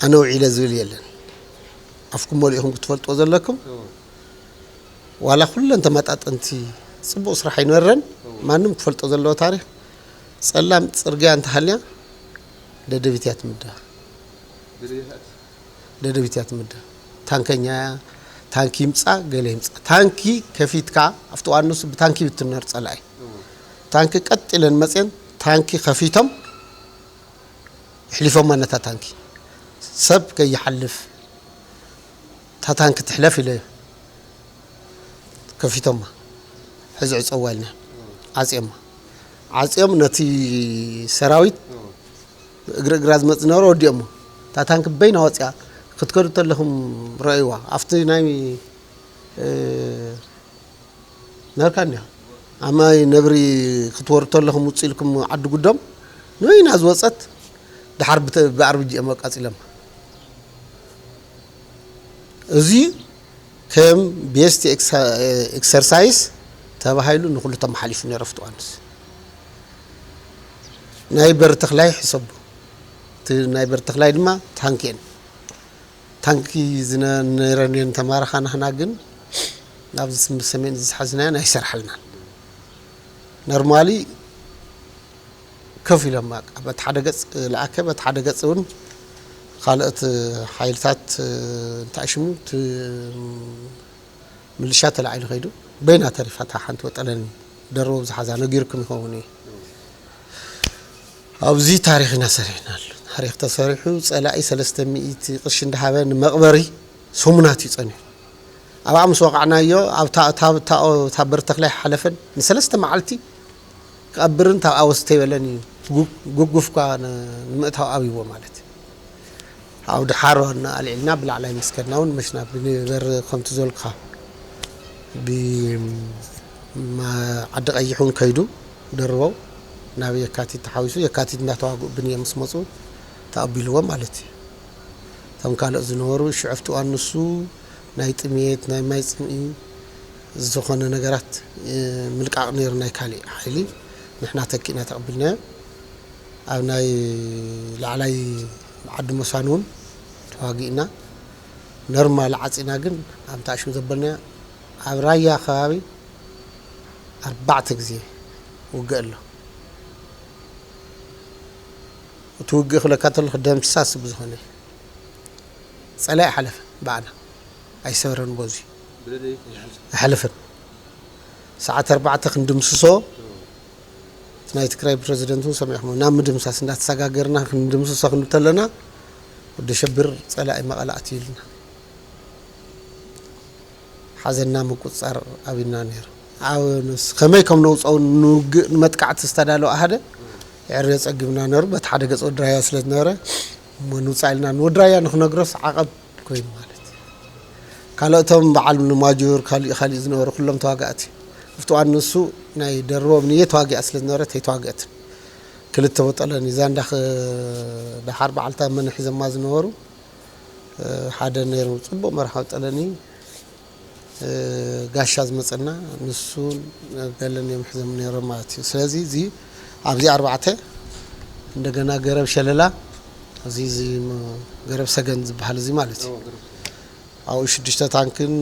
ኣነ ውዒለ ዝብል የለን። ኣፍኩም መሊእኹም ክትፈልጥዎ ዘለኩም። ዋላ ኩለን ተመጣጠንቲ ፅቡቕ ስራሕ ኣይነበረን። ማንም ክፈልጦ ዘለዎ ታሪክ፣ ፀላም ፅርግያ እንተሃልያ ደደቢት እያ ትምዳ። ደደቢት ደደቢት እያ ትምዳ። ታንከኛ እያ፣ ታንኪ ይምፃ ገለ ይምፃ፣ ታንኪ ከፊትካ ኣብቲ ዋንስ ብታንኪ ብትነር ፀላኢ። ታንኪ ቀጥ ኢለን መፅየን ታንኪ ከፊቶም ኣሕሊፎማ ነታ ታንኪ። ሰብ ከይሓልፍ እታ ታንኪ ትሕለፍ ኢለ ከፊቶማ። ሕዚ ዕፀዋ ኢልና ዓፅዮማ። ዓፅዮም ነቲ ሰራዊት እግሪ እግራ ዝመፅ ዝነበረ ወዲኦሞ። እታ ታንኪ በይና ወፂኣ ክትከዱ ተለኹም ረእይዋ። ኣብቲ ናይ፣ እ፣ ነርካ እንዲያ ኣብ ማይ ነብሪ ክትወርዱ ተለኹም ውፅእ ኢልኩም ዓዲ ጉዶም ንበይና ዝወፀት ድሓር ብተ-፣ ብኣርብጂ እዮም ኣቃፂሎም። እዚ ከም ቤስት ኤክሳ-፣ ኤክሰርሳይስ ተባሂሉ ንኩሉ ተመሓሊፉ ነይሩ ኣብቲ እዋንስ። ናይ በሪ ተኽላይ ሕሰቡ። እቲ ናይ በሪ ተኽላይ ድማ ታንኪ እየን። ታንኪ ዝነ-፣ ነይረን እየን ተማረኻ፣ ናህና ግን ኣብዚ ስም ሰሜን ዝሓዝናየን ኣይሰርሓልናን። ኖርማሊ ኮፍ ኢሎም በቃ፣ በቲ ሓደ ገፅ ለኣከ፣ በቲ ሓደ ገፅ እውን ካልኦት ሓይልታት፣ እንታይ ሽሙ፣ እቲ ምልሻ ተላዒሉ ከይዱ፣ በይና ተሪፋ እታ ሓንቲ ወጠለኒ ደርቦ ዝሓዛ ነጊርኩም ይኸውን እዩ። ኣብዚ ታሪኽና ሰሪሕናሉ። ታሪኽ ተሰሪሑ፣ ፀላኢ ሰለስተ ሚእቲ ቅርሺ እንዳሃበ ንመቕበሪ ሰሙናት እዩ ፀኒሑ። ኣብኣ ምስ ወቓዕናዮ፣ ኣብታ፣ እታ፣ እታ፣ እታ በሪ ተኽላይ ሓለፈን ንሰለስተ መዓልቲ ክቐብርን ታብኣ ወስተይ በለን እዩ። ጉ-፣ ጉጉፍ እኳ ን-፣ ንምእታው ኣብይዎ ማለት እዩ። ኣብ ድሓር ዋና ኣልዒልና ብላዕላይ ምስ ከድና እውን መሽና ብበር ከምቲ ዝበልኩኻ ብ-፣ ማ-፣ ዓዲ ቀይሕ እውን ከይዱ ደርበው ናብ የካቲት ተሓዊሱ የካቲት እንዳተዋግኡ ብንየ ምስ መፁ ተቐቢልዎ ማለት እዩ። እቶም ካልኦት ዝነበሩ ሽዑ ኣብቲ እዋን ንሱ ናይ ጥሜት፣ ናይ ማይ ፅምኢ ዝኾነ ነገራት፣ እ፣ ምልቃቕ ነይሩ ናይ ካሊእ ሓይሊ ንሕና ተኪእና ተቐቢልናዮ። ኣብ ናይ ላዕላይ ዓዲ መሳን እውን ተዋጊእና። ኖርማል ዓፂና ግን ኣብ ታሽም ዘበልናዮ ኣብ ራያ ከባቢ ኣርባዕተ ግዜ ውግእ ኣሎ። እቲ ውግእ ክብለካ እንተለኹ ደምሳስ ብዝኾነ ፀላኢ ሓለፈ ብኣና ኣይሰበረን ቦዚ ብደደይ ይሓልፍ። ኣይሓለፈን። ሰዓት ኣርባዕተ ክንድምስሶ እቲ ናይ ትግራይ ፕረዚደንት እውን ሰሚዕኹም ናብ ምድምሳስ እንዳተሰጋገርና ክንድምስሶ ክንብል ተለና ወዲ ሸብር ፀላኢ መቐለ ኣትዩልና ሓዘና ምቁፅፃር ኣብና ነይሩ። ኣብ ምስ ከመይ ከም ነውፀው ንውግእ ንመጥቃዕቲ ዝተዳለወ ኣሃደ ዕርዮ ፀጊብና ነይሩ። በቲ ሓደ ገፅ ወድራያ ስለ ዝነበረ እሞ ንውፃእ ኢልና ንወድራያ ንክነግሮስ ዓቐብ ኮይኑ ማለት እዩ። ካልኦቶም በዓል ንማጆር ካሊእ ካሊእ ዝነበሩ ኩሎም ተዋጋእቲ ኣብቲ እዋን ንሱ ናይ ደርቦም ንየ ተዋጊኣ ስለ ዝነበረት ኣይተዋግአትን። ክልተ ወጠለኒ እዛ እንዳ ክ-፣ ደሓር በዓልታ መን ሒዘማ ዝነበሩ፣ እ፣ ሓደ ነይሩ ፅቡቕ መርሓዊ ጠለኒ፣ እ፣ ጋሻ ዝመፀና ንሱ ገለን እዮም ሒዞም ነይሮም ማለት እዩ። ስለዚ እዚ ኣብዚ ኣርባዕተ እንደገና ገረብ ሸለላ እዚ እዚ ም- ገረብ ሰገን ዝበሃል እዚ ማለት እዩ። ኣብኡ ሽዱሽተ ታንክን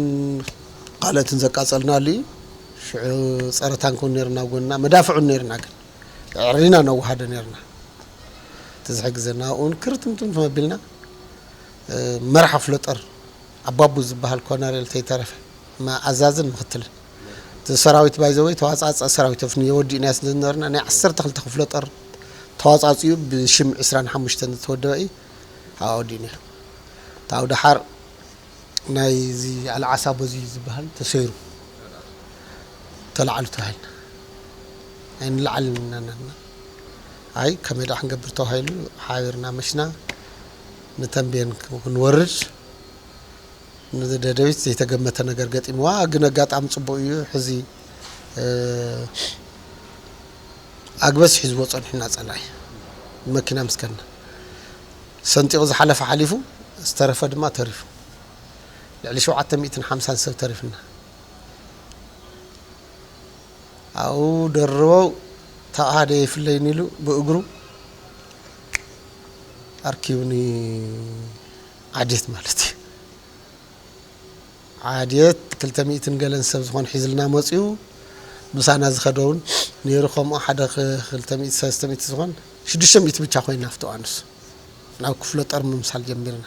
ካልኦትን ዘቃጸልናሉ እዩ። ሽዑ ጸረ ታንክ እውን ነርና፣ ጎንና መዳፍዕ እውን ነርና፣ ግን ዕሪና ነዋሃደ ነርና። እቲ ዝሕግዘና ኣብኡ እውን ክርትምትም ተመቢልና። መራሕ ክፍለ ጦር ኣባቡ ዝበሃል ኮነሬል ተይተረፈ፣ ማ- ኣዛዝን ምክትልን። እቲ ሰራዊት ባይዘወይ ተዋፃፀ ሰራዊት፣ ፍ የወዲእና ስለ ዝነበርና ናይ ዓሰርተ ክልተ ክፍለ ጦር ተዋፃፂኡ ብሽም ዕስራን ሓሙሽተን ዝተወደበ እዩ። ኣብኣ ወዲእና። ታው ደሓር ናይዚ ኣልዓሳ በዚ ዝበሃል ተሰይሩ ተላዕሉ ተባሂልና። ኣይንላዓልን ኢና እናልና። ኣይ ከመይ ደኣ ክንገብር ተባሂሉ ሓቢርና መሽና ንተንቤን ክንወርድ። ንደደቢት ዘይተገመተ ነገር ገጢምዋ፣ ግን ኣጋጣሚ ጽቡቕ እዩ። ሕዚ ኣግበስ ሒዝዎ ጸኒሕና ጸላኢ መኪና ምስከና ሰንጢቑ ዝሓለፈ ሓሊፉ ዝተረፈ ድማ ተሪፉ። ልዕሊ ሸውዓተ ሚእትን ሓምሳን ሰብ ተሪፍና። ኣብኡ ደርበው ታቕሃደ ይፍለይን ኢሉ ብእግሩ ኣርኪቡኒ ዓዴት ማለት እዩ። ዓድየት ክልተ ሚእትን ገለን ሰብ ዝኾን ሒዝልና መፂኡ። ምሳና ዝኸደ እውን ነይሩ ከምኡ ሓደ ክ- ክልተ ሚእቲ ሰለስተ ሚእቲ ዝኾን ሽዱሽተ ሚእቲ ብቻ ኮይና ኣብቲ እዋን ንሱ ናብ ክፍለ ጦር ምምሳል ጀሚርና።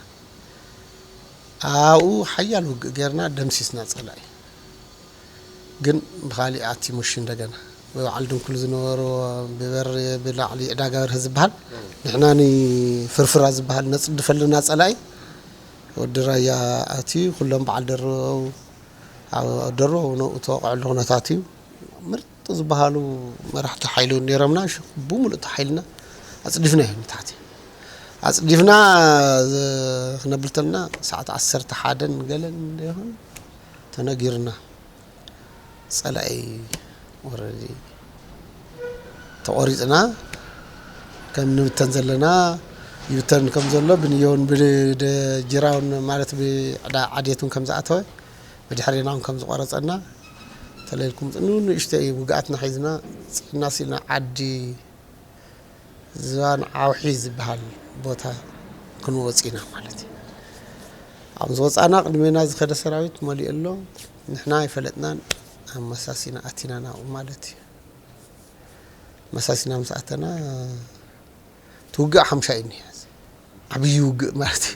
ኣብኡ ሓያል ውግእ ጌርና ደምሲስና ፀላኢ። ግን ብኻሊእ ኣቲ ሙሽ እንደገና ብበዓል ድንኩል ዝነበሩ ብበር ብላዕሊ ዕዳጋ በርሀ ዝበሃል ንሕና ንፍርፍራ ዝበሃል ነፅድፈልና ፀላኢ ወዲ ራያ ኣትዩ ኩሎም በዓል ደርበው ኣብ ደርበው ነኡ ተወቕዐሉ ኩነታት እዩ። ምርጥ ዝበሃሉ መራሕቲ ሓይሊ እውን ነይሮምና። ሽ- ብሙሉእ እቲ ሓይልና ኣፅዲፍና እዮም ንታሕቲ ኣፅዲፍና ዝ- ክነብል ተልና ሰዓት ዓሰርተ ሓደን ገለን ይኹን ተነጊርና። ጸላኢ ወረዲ ተቖሪጽና ከም ንብተን ዘለና ይብተን ከም ዘሎ ብንዮን ብደጅራውን ማለት ብዕዳ ዓዴቱን ከም ዝኣተወ ብድሕሬና እውን ከም ዝቆረጸና ተለልኩም ጽኑ ንእሽተይ ውግኣትና ሒዝና ጽዕና ሲልና ዓዲ ዝባን ዓውሒ ዝበሃል ቦታ ክንወጽእ ኢና ማለት እዩ። ኣብ ዝወጻና ቅድሜና ዝኸደ ሰራዊት መሊኡ ኣሎ። ንሕና ኣይፈለጥናን። ኣብ መሳሲና ኣቲና ናብኡ ማለት እዩ። መሳሲና ምስ ኣተና እቲ ውግእ ሓምሻ እዩ እኒሀ። ዓብዪ ውግእ ማለት እዩ።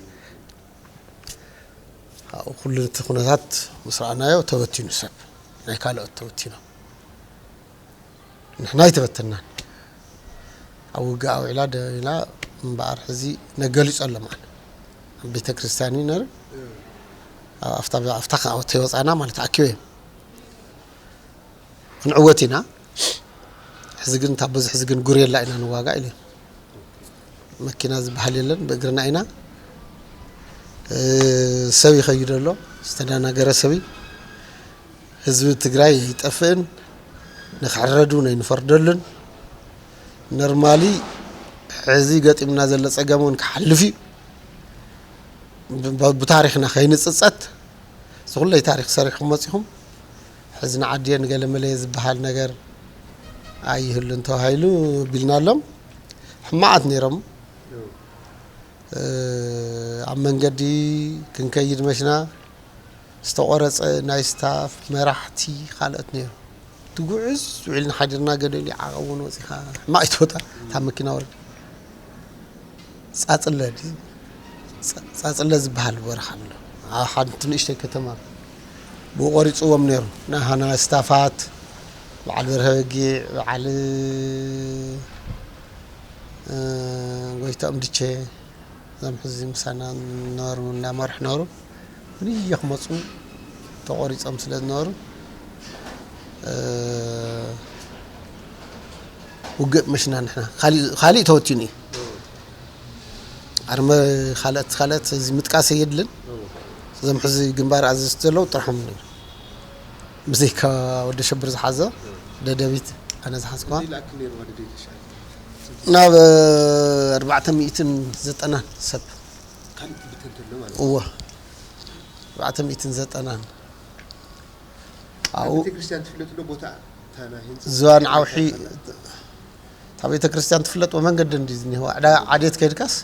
ኣብኡ ኩሉ እቲ ኩነታት ምስ ረኣናዮ ተበቲኑ ሰብ ናይ ካልኦት ተበቲኖም። ንሕና ኣይተበተናን። ኣብ ውግእ ኣውዒላ ደቢና እምበኣር ሕዚ ነገሊጾ ኣሎ ማለት ኣብ ቤተ ክርስቲያን እዩ ነር ኣብታ ኣብታ ካብተይ ወፃና ማለት ኣኪበ እዮም ክንዕወት ኢና። ሕዚ ግን እታ በዚ ሕዚ ግን ጉሬላ ኢና ንዋጋ ኢለ መኪና ዝበሃል የለን ብእግርና ኢና። ሰብ ይኸይድ ኣሎ ዝተደናገረ ሰብ እዩ። ህዝቢ ትግራይ ኣይጠፍእን፣ ንኽሕረድ እውን ኣይንፈርደሉን። ኖርማሊ ሕዚ ገጢምና ዘሎ ፀገም እውን ክሓልፍ እዩ። ብ- ብታሪክና ከይንፅፀት ዝኩለይ ታሪክ ሰሪሕኩም መፂኹም ሕዚ ንዓድየ ንገለመለየ ዝበሃል ነገር ኣይህሉን ተባሂሉ ቢልናሎም። ሕማዓት ነይሮም ኣብ መንገዲ ክንከይድ መሽና ዝተቆረፀ ናይ ስታፍ መራሕቲ ካልኦት ነይሩ ትጉዕዝ ውዒልና ሓዲርና ገደል ይዓቐውን ወፂኻ ሕማቕ ይትወጣ እታ መኪና ወርድ ፃፅለ ድዩ? ፃ- ፃፅለ ዝበሃል በረኻ ኣሎ ኣብ ሓንቲ ንእሽተይ ከተማ ብቆሪፅዎም ነይሩ ናሃና ስታፋት በዓል በርሀ በጊዕ በዓል ጎይታኦም ድቼ እዞም ሕዚ ምሳና ነበሩ እናመርሑ ነበሩ። ክንየ ክመፁ ተቆሪፆም ስለ ዝነበሩ ውግእ መሽና ንሕና ካሊእ ተወቲኑ እዩ። ኣርመ ካልኦት ካልኦት እዚ ምጥቃስ የድልን። እዞም ሕዚ ግንባር ኣዘዝቲ ዘለዉ ጥርሖም ነይሩ። ብዘይካ ወዲ ሸብር ዝሓዞ ደደቢት ኣነ ዝሓዝኳ ናብ ኣርባዕተ ሚእትን ዘጠናን ሰብ እዎ ኣርባዕተ ሚእትን ዘጠናን ኣብኡ ዝባን ዓውሒ እታ ቤተ ክርስቲያን ትፍለጥ ብመንገዲ እንዲ ዝኒህዋ ዕዳ ዓዴት ከይድካስ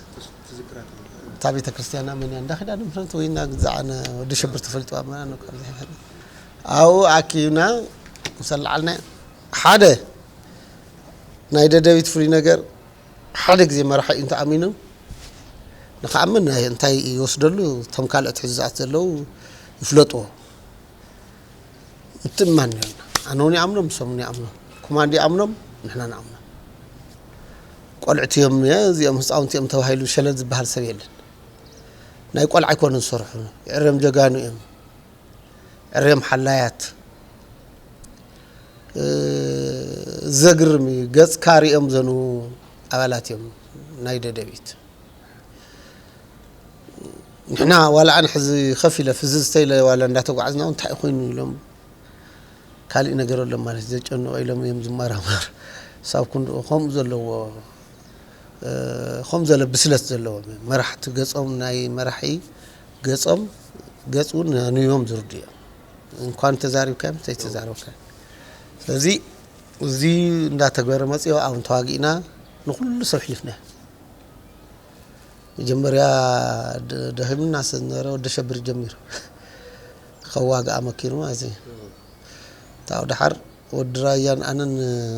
እታ ቤተ ክርስቲያና መን እያ? እንዳ ኪዳነ ምሕረት ወይ እንዳ ግዛዓነ ወዲ ሸብር ተፈልጥዋ መና ነው ካብዚ ይፈል። ኣብኡ ኣኪብና ምስ ኣለዓልና ሓደ ናይ ደደቢት ፍሉይ ነገር ሓደ ግዜ መራሒ እዩ እንተኣሚኑ ንኽኣምን ናይ እንታይ ይወስደሉ እቶም ካልኦት ሕዙዛት ዘለዉ ይፍለጥዎ። ምትእምማን ነርና። ኣነ እውን ይኣምኖም፣ ንሶም እውን ይኣምኖም። ኮማንድ ይኣምኖም፣ ንሕና ንኣምኖም። ቆልዕቲ እዮም፣ እዚኦም ህፃውንቲ እዮም ተባሂሉ ሸለል ዝበሃል ሰብ የለን። ናይ ቆልዓ ኣይኮኑን ዝሰርሑ፣ የዕርዮም ጀጋኑ እዮም፣ የዕርዮም ሓላያት። እ፣ ዘግርም እዩ፣ ገፅካ ሪኦም ዘንዉ ኣባላት እዮም ናይ ደደቢት። ንሕና ዋላ ኣነ ሕዚ ከፍ ኢለ ፍዝዝተ ኢለ ዋላ እንዳተጓዓዝና እውን እንታይ ኮይኑ ኢሎም ካልእ ነገር ኣሎ ማለት ዘጨንቆ ኢሎም እዮም ዝመራመር ሳብ ክንድኡ ከምኡ ዘለዎ እ፣ ከምኡ ዘለ ብስለት ዘለዎም እዮም መራሕቲ ገጾም ናይ መራሒ ገጾም ገጽ እውን ንዮም ዝርዱ እዮም እንኳን ተዛሪብካዮም ዘይተዛረብካዮም ስለዚ እዚ እንዳተግበረ መፅዮ ኣብን ተዋጊእና ንኩሉ ሰብ ሕሊፍና መጀመርያ ደኺምና ስለ ዝነበረ ወዲ ኣሸብር ጀሚሩ ከዋግኣ መኪኑ ማለት እዩ። እታው ደሓር ወዲ ራያን ኣነን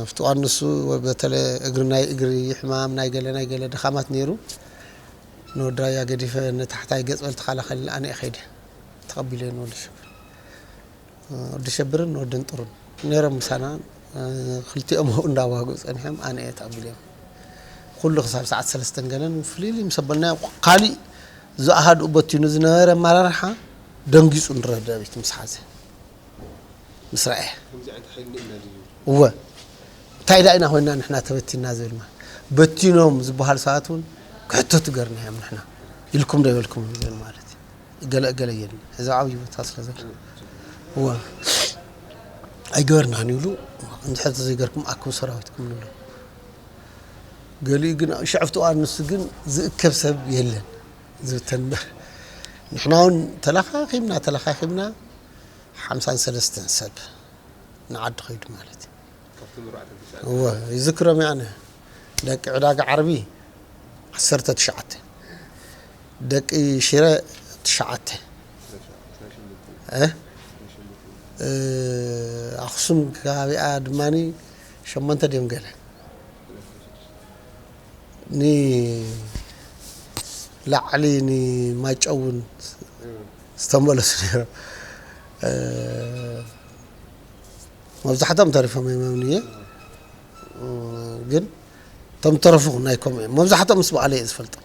ኣብቲ ዋንሱ በተለ እግሪ ናይ እግሪ ሕማም ናይ ገለ ናይ ገለ ድኻማት ነይሩ ንወዲ ራያ ገዲፈ ንታሕታይ ገፅ በል ተኸላኸልና ኣነ እየ ከይደ ተቐቢለ ንወዲ ኣሸብር ወዲ ሸብርን ወዲ ንጥሩን ነይሮም ምሳና ክልቲኦም ኣብኡ እንዳዋግኡ ፀኒሖም ኣነ እየ ተቐቢለዮም ኩሉ ክሳብ ሰዓት ሰለስተን ገለን ፍልይልይ ምስ ኣበልናዮ ካሊእ ዝኣሃድኡ በቲኑ ዝነበረ ኣመራርሓ ደንጊፁ ንረዳቢት ምስ ሓዘ ምስ ረኣየ እወ እንታይ ዳ ኢና ኮይና ንሕና ተበቲና ዝብል ማለት በቲኖም ዝበሃል ሰባት እውን ክሕተቱ ገርናዮም ንሕና ኢልኩም ዶ ይበልኩም ዝብል ማለት እዩ ገለ ገለ የለን እዚ ዓብዪ ቦታ ስለ ዘሎ እወ ኣይገበርናን ይብሉ እንድሕር ተዘይገርኩም ኣክቡ ሰራዊትኩም ንብሎ ገሊኡ ግን ሽዕፍቲ እዋን ንሱ ግን ዝእከብ ሰብ የለን ዝብተን እምበር ንሕና እውን ተለኻኺምና ተለኻኺምና ሓምሳን ሰለስተን ሰብ ንዓዲ ኸይዱ ማለት እዩ እወ ይዝክሮም እየ ኣነ ደቂ ዕዳጋ ዓርቢ ዓሰርተ ትሽዓተ ደቂ ሽረ ትሽዓተ ኣኽሱም ከባቢኣ ድማ ሸሞንተ ድዮም ገለ ንላዕሊ ንማይጨውን ዝተመለሱ ነይሮም መብዛሕትኦም ተሪፎም እዮም እየ ግን እቶም ተረፉ ናይ ከምኡ እዮም መብዛሕትኦም ምስ በዓለ እየ ዝፈልጦም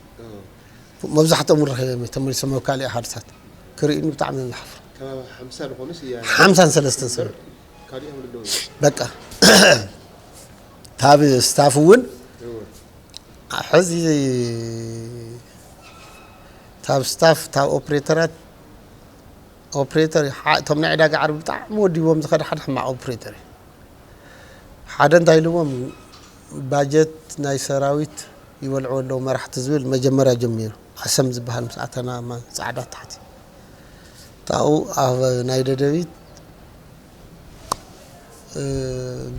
መብዛሕትኦም ንረኸቦም እየ ተመሊሶም ኣብ ካልእ ሓድሳት ክርእዩኒ ብጣዕሚ እዮም ዝሓፍሩ ሓምሳን ሰለስተን ሰብ በቃ ታብ ስታፍ እውን ሕዚ ታብ ስታፍ ታብ ኦፕሬተራት ኦፕሬተር እቶም ናይ ዕዳጋ ዓርቢ ብጣዕሚ ወዲቦም ዝኸደ ሓደ ሕማቕ ኦፕሬተር እዩ ሓደ እንታይ ኢልዎም ባጀት ናይ ሰራዊት ይበልዕዎ ኣለዉ መራሕቲ ዝብል መጀመርያ ጀሚሩ ኣሰም ዝበሃል ምስ ኣተና ፃዕዳ ታሕቲ ታኡ ኣብ ናይ ደደቢት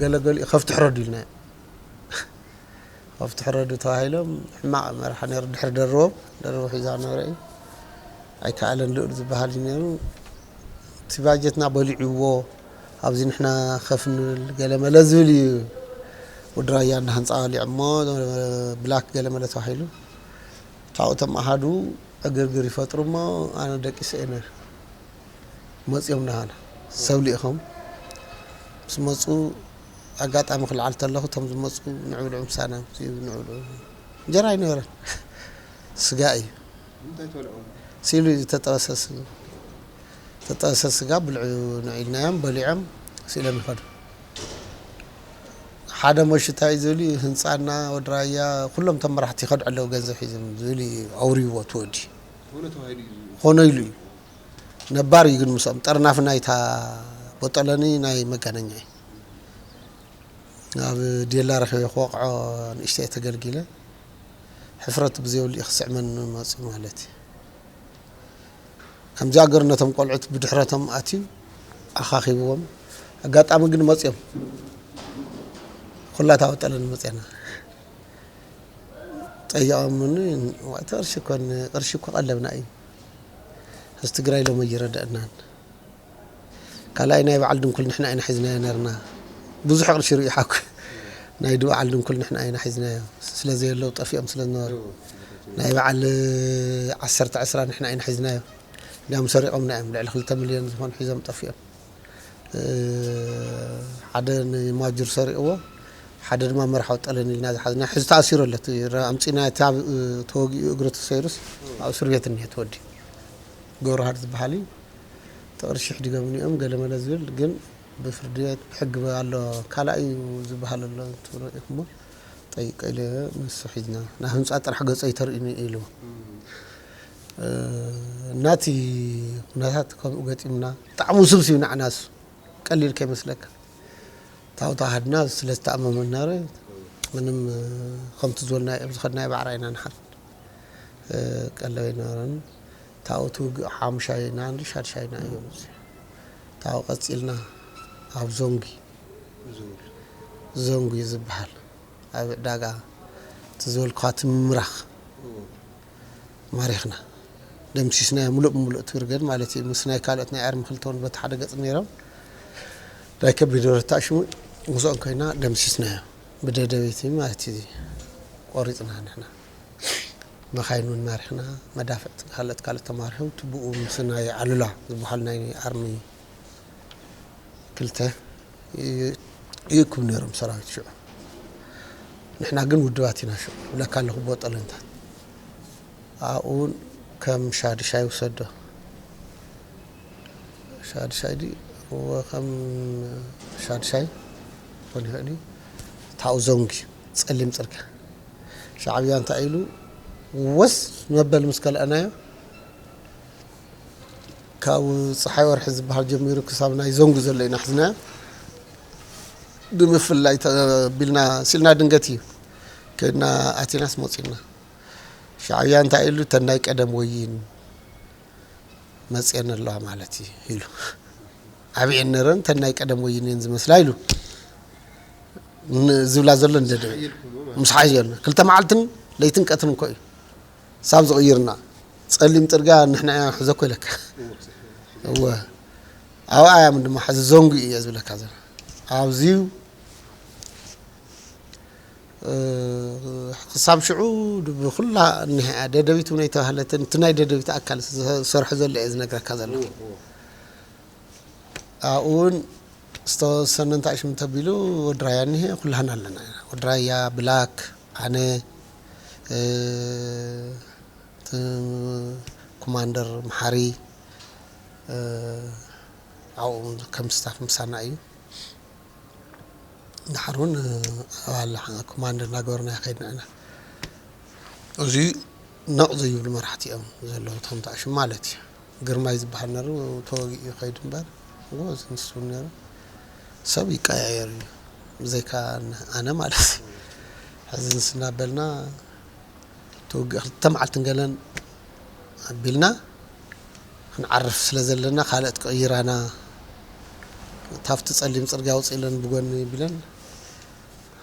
ገለገሊኡ ከፍቲ ሕረዱ ኢልና ከፍቲ ሕረዱ ተባሂሎም ሕማቕ መርሓ ነይሩ ድሕሪ ደርቦም ደርቦ ሒዛ ነበረ እዩ ኣይከኣለን ልኡል ዝበሃል እዩ ነይሩ እቲ ባጀትና በሊዕዎ ኣብዚ ንሕና ከፍ ንብል ገለመለ ዝብል እዩ ወዲ ራያ እንዳሃንፃ በሊዖሞ ብላክ ገለመለ ተባሂሉ ካብኡ እቶም ኣሃዱ ዕግርግር ይፈጥሩ እሞ ኣነ ደቂሰ እየ ነይረ መፂኦም ናሃና ሰብ ልኢኾም ምስ መፁ ኣጋጣሚ ክልዓል ተለኹ እቶም ዝመፁ ንዕብልዑ ምሳና ንዕብልዑ እንጀራ ኣይነበረን ስጋ እዩ እንታይ ትበልዑ? ሲሉ እዩ ዝተጠበሰ ስጋ። ዝተጠበሰ ስጋ ብልዑ ንዒልናዮም በሊዖም ሲሎም ይኸዱ። ሓደ ሞሽ እንታይ እዩ ዝብል እዩ ህንፃና ወዲ ራያ ኩሎም እቶም መራሕቲ ይኸዱ ኣለዉ ገንዘብ ሒዞም ዝብል እዩ ኣውርይዎ እቲ ወዲ። ኾነ ተባሂሉ እዩ። ኾነ ኢሉ እዩ። ነባር እዩ ግን ምስኦም ጠርናፊ ናይታ ቦጠለኒ ናይ መጋነኛ እዩ። ኣብ ዴላ ረኺበ ክወቕዖ ንእሽተይ ተገልጊለ ሕፍረት ብዘይብሉ እዩ ክስዕመኒ መፅኡ ማለት እዩ። ከምዚ ኣገርነቶም ቆልዑት ብድሕረቶም ኣትዩ ኣኻኺብዎም ኣጋጣሚ ግን መፅዮም ኩላታ ወጠለን መፅና ጠይቐምኒ። ዋይ፣ እቲ ቅርሺ እኮ ን-፣ ቅርሺ እኮ ቀለብና እዩ። ህዝቢ ትግራይ ሎሚ ኣይረደአናን። ካልኣይ ናይ በዓል ድንኩል ንሕና ኢና ሒዝናዮ ነርና። ብዙሕ ቅርሺ ርኢኻ እኮ። ናይ ድ-፣ በዓል ድንኩል ንሕና ኢና ሒዝናዮ። ስለ ዘየለዉ ጠፊኦም ስለ ዝነበሩ። ናይ በዓል ዓሰርተ ዕስራ ንሕና ኢና ሒዝናዮ። እንዲያውም ሰሪቖምና እዮም። ልዕሊ ክልተ ሚልዮን ዝኾኑ ሒዞም ጠፊኦም። እ፣ ሓደ ንማጁር ሰሪቕዎ፣ ሓደ ድማ መርሓዊ ጠለን ኢልና ዝሓዝና። ሕዚ ተኣሲሩ ኣሎ። እቲ ረ-፣ ኣምጺእና እቲ ኣብ፣ እ፣ ተወጊኡ እግሩ ተሰይሩስ ኣብ እስር ቤት እኒሄ ተወዲኡ። ገብረሃር ዝበሃል እዩ። እቲ ቅርሺ ሕዲጎምኒ እዮም ገለመለ ዝብል ግን ብፍርዲ ቤት ብሕጊ ኣሎ። ካልኣይ እዩ ዝበሃል ኣሎ ትብሎ ኢኹሞ ጠይቀ ኢለ ንሱ ሒዝና። ናብ ህንጻ ጥራሕ ገጸይ ተርእዩኒ ኢሉ። እ፣ እናቲ ኩነታት ከምኡ ገጢምና። ብጣዕሚ ውስብስብ እዩ ንዓና እሱ። ቀሊል ከይመስለካ። ታውታ ሃድና ስለ ዝተኣመመና ረ፣ ምንም፣ እ፣ ከምቲ ዝበልና ኣብ ዝኸድናዮ ባዕራ ኢና ንሓድር። እ፣ ቀለብ ኣይነበረን። ታው እቲ ውግእ ሓሙሻይና እንዲ ሻድሻይና እዩ። ታው ቀጺልና ኣብ ዞንጊ፣ ዞንጊ ዝበሃል ኣብ ዕዳጋ እቲ ዝበልኳ እቲ ምምራኽ ማሪኽና፣ ደምሲስናዮ ምሉእ ብምሉእ እቲ ብርገድ ማለት እዩ። ምስ ናይ ካልኦት ናይ ኣርሚ ክልተ እውን በቲ ሓደ ገጽ ነይሮም ናይ ከቢድ ብረት ተኣሽሙ ምስኦም ኮይና ደምሲስናዮ። ብደደቢት ማለት እዩ። ቆሪጽና ንሕና። መኻይን እውን ማሪኽና፣ መዳፍዕ ካልኦት ካልኦት ተማሪኹ፣ እቲ ብኡ ምስ ናይ ኣሉላ ዝበሃል ናይ ኣርሚ ክልተ ይ-፣ ይእክቡ ነይሮም ሰራዊት ሽዑ። ንሕና ግን ውድባት ኢና ሽዑ፣ እብለካ ኣለኹ ብወጠለንታት። ኣብኡ እውን ከም ሻድሻይ ውሰዶ። ሻድሻይ ድዩ? እወ፣ ከም ሻድሻይ ክኾን ይኽእል እዩ። ታው ዞንጊ፣ ጸሊም ጽርግያ። ሻዕብያ እንታይ ኢሉ፣ ወስ መበል ምስ ከልኣናዮ፣ ካብ ጸሓይ ወርሒ ዝበሃል ጀሚሩ ክሳብ ናይ ዞንጉ ዘሎ ኢና ሒዝናዮ። ንምፍላይ ተቢልና ሲልና ድንገት እዩ። ከድና ኣቲናስ መጺና። ሻዕብያ እንታይ ኢሉ፣ "ተን ናይ ቀደም ወይን መጽየን ኣለዋ ማለት እዩ" ኢሉ። ዓብየን ነረን፣ "ተን ናይ ቀደም ወይን እየን ዝመስላ" ኢሉ። ን-፣ ዝብላ ዘሎ ንደደ። ምስ ሓየልና። ክልተ መዓልትን ለይትን ቀትርን እኮ እዩ። ሳብ ዝቕይርና። ጸሊም ጽርግያ ንሕና ኢና ንሕዞ እኮ ኢለካ። እወ። ኣብኣ እያ ምን ድማ፣ ሕዚ ዞንጉ እየ ዝብለካ ዘሎ። ኣብዚዩ፣ እ፣ ክሳብ ሽዑ ብኹላ እኒሃ ደደቢት እውን ኣይተባህለትን። እቲ ናይ ደደቢት ኣካል ዝሰርሖ ዘሎ እየ ዝነግረካ ዘለኹ። ኣብኡ እውን ዝተወሰነ እንታይ ሽም ተቢሉ፣ ወዲ ራያ እኒሄ፣ ኩላህና ኣለና ኢና። ወዲ ራያ፣ ብላክ፣ ኣነ፣ እ፣ እቲ ኮማንደር መሓሪ፣ እ፣ ኣብኡ እውን ከም ስታፍ ምሳና እዩ። ድሓር እውን፣ እ፣ ኣባል ኮማንደር እናገበርና ከይድና ኢና። እዚ ነቕ ዘይብሉ መራሕቲ እዮም ዘለዉ፣ እቶም ተኣሽም ማለት እዩ። ግርማይ ዝበሃል ነሩ ተወጊኡ ይኸይድ እምበር፣ ጎበዝ ንሱ እውን ነሩ። ሰብ ይቀያየር እዩ፣ ብዘይካ ኣነ ማለት እዩ። ሕዚ ንስና በልና፣ እቲ ውግእ ክልተ መዓልትን ገለን ኣቢልና፣ ክንዓርፍ ስለ ዘለና፣ ካልኦት ቀይራና፣ ካብቲ ጸሊም ጽርግያ ውጽእ ኢለን ብጎኒ ቢለን፣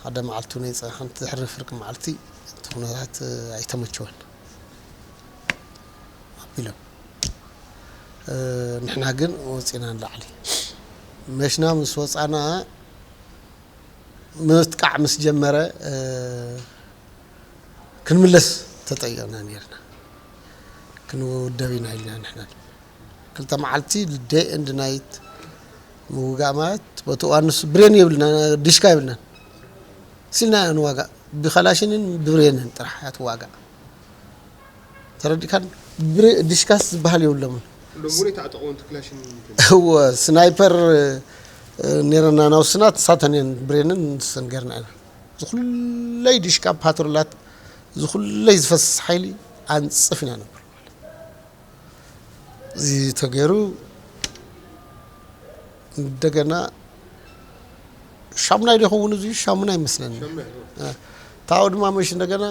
ሓደ መዓልቲ እውን ኣይጸንሐን። ድሕሪ ፍርቂ መዓልቲ እቲ ኩነታት ኣይተመቸወን ኣቢሎም፣ እ፣ ንሕና ግን ወጺና ንላዕሊ መሽና ምስ ወጻና፣ ምጥቃዕ ምስ ጀመረ፣ እ፣ ክንምለስ ተጠይቕና ነይርና። ክንውደብ ኢና ኢልና ንሕና። ክልተ መዓልቲ፣ day and night ምውጋእ ማለት፣ በቲ እዋን ንሱ ብሬን የብልና፣ ዲሽካ የብልናን። ሲልና ንዋጋእ። ብኸላሽንን ብብሬንን ጥራሕ እያ ትዋጋእ። ተረዲእካን? ብሬ-፣ ዲሽካስ ዝበሃል የብሎምን። ኩሎም እውን ኣይተዓጠቑ፣ እቲ ክላሽን እንትን። እወ፣ ስናይፐር፣ እ፣ ነይረና ናውስናት፣ ንሳተን እየን ብሬንን ንሰን ገይርና ኢና። ዝኹለይ ዲሽካ ፓትሮላት፣ ዝኹለይ ዝፈስስ ሓይሊ ኣንጽፍ ኢና ነበር። እዚ ተገይሩ እንደገና ሻሙናይ ዶ ይኸውን? እዚ ሻሙናይ ይመስለኒ። ሻሙናይ፣ እ። እ፣ ታው ድማ መሽ እንደገና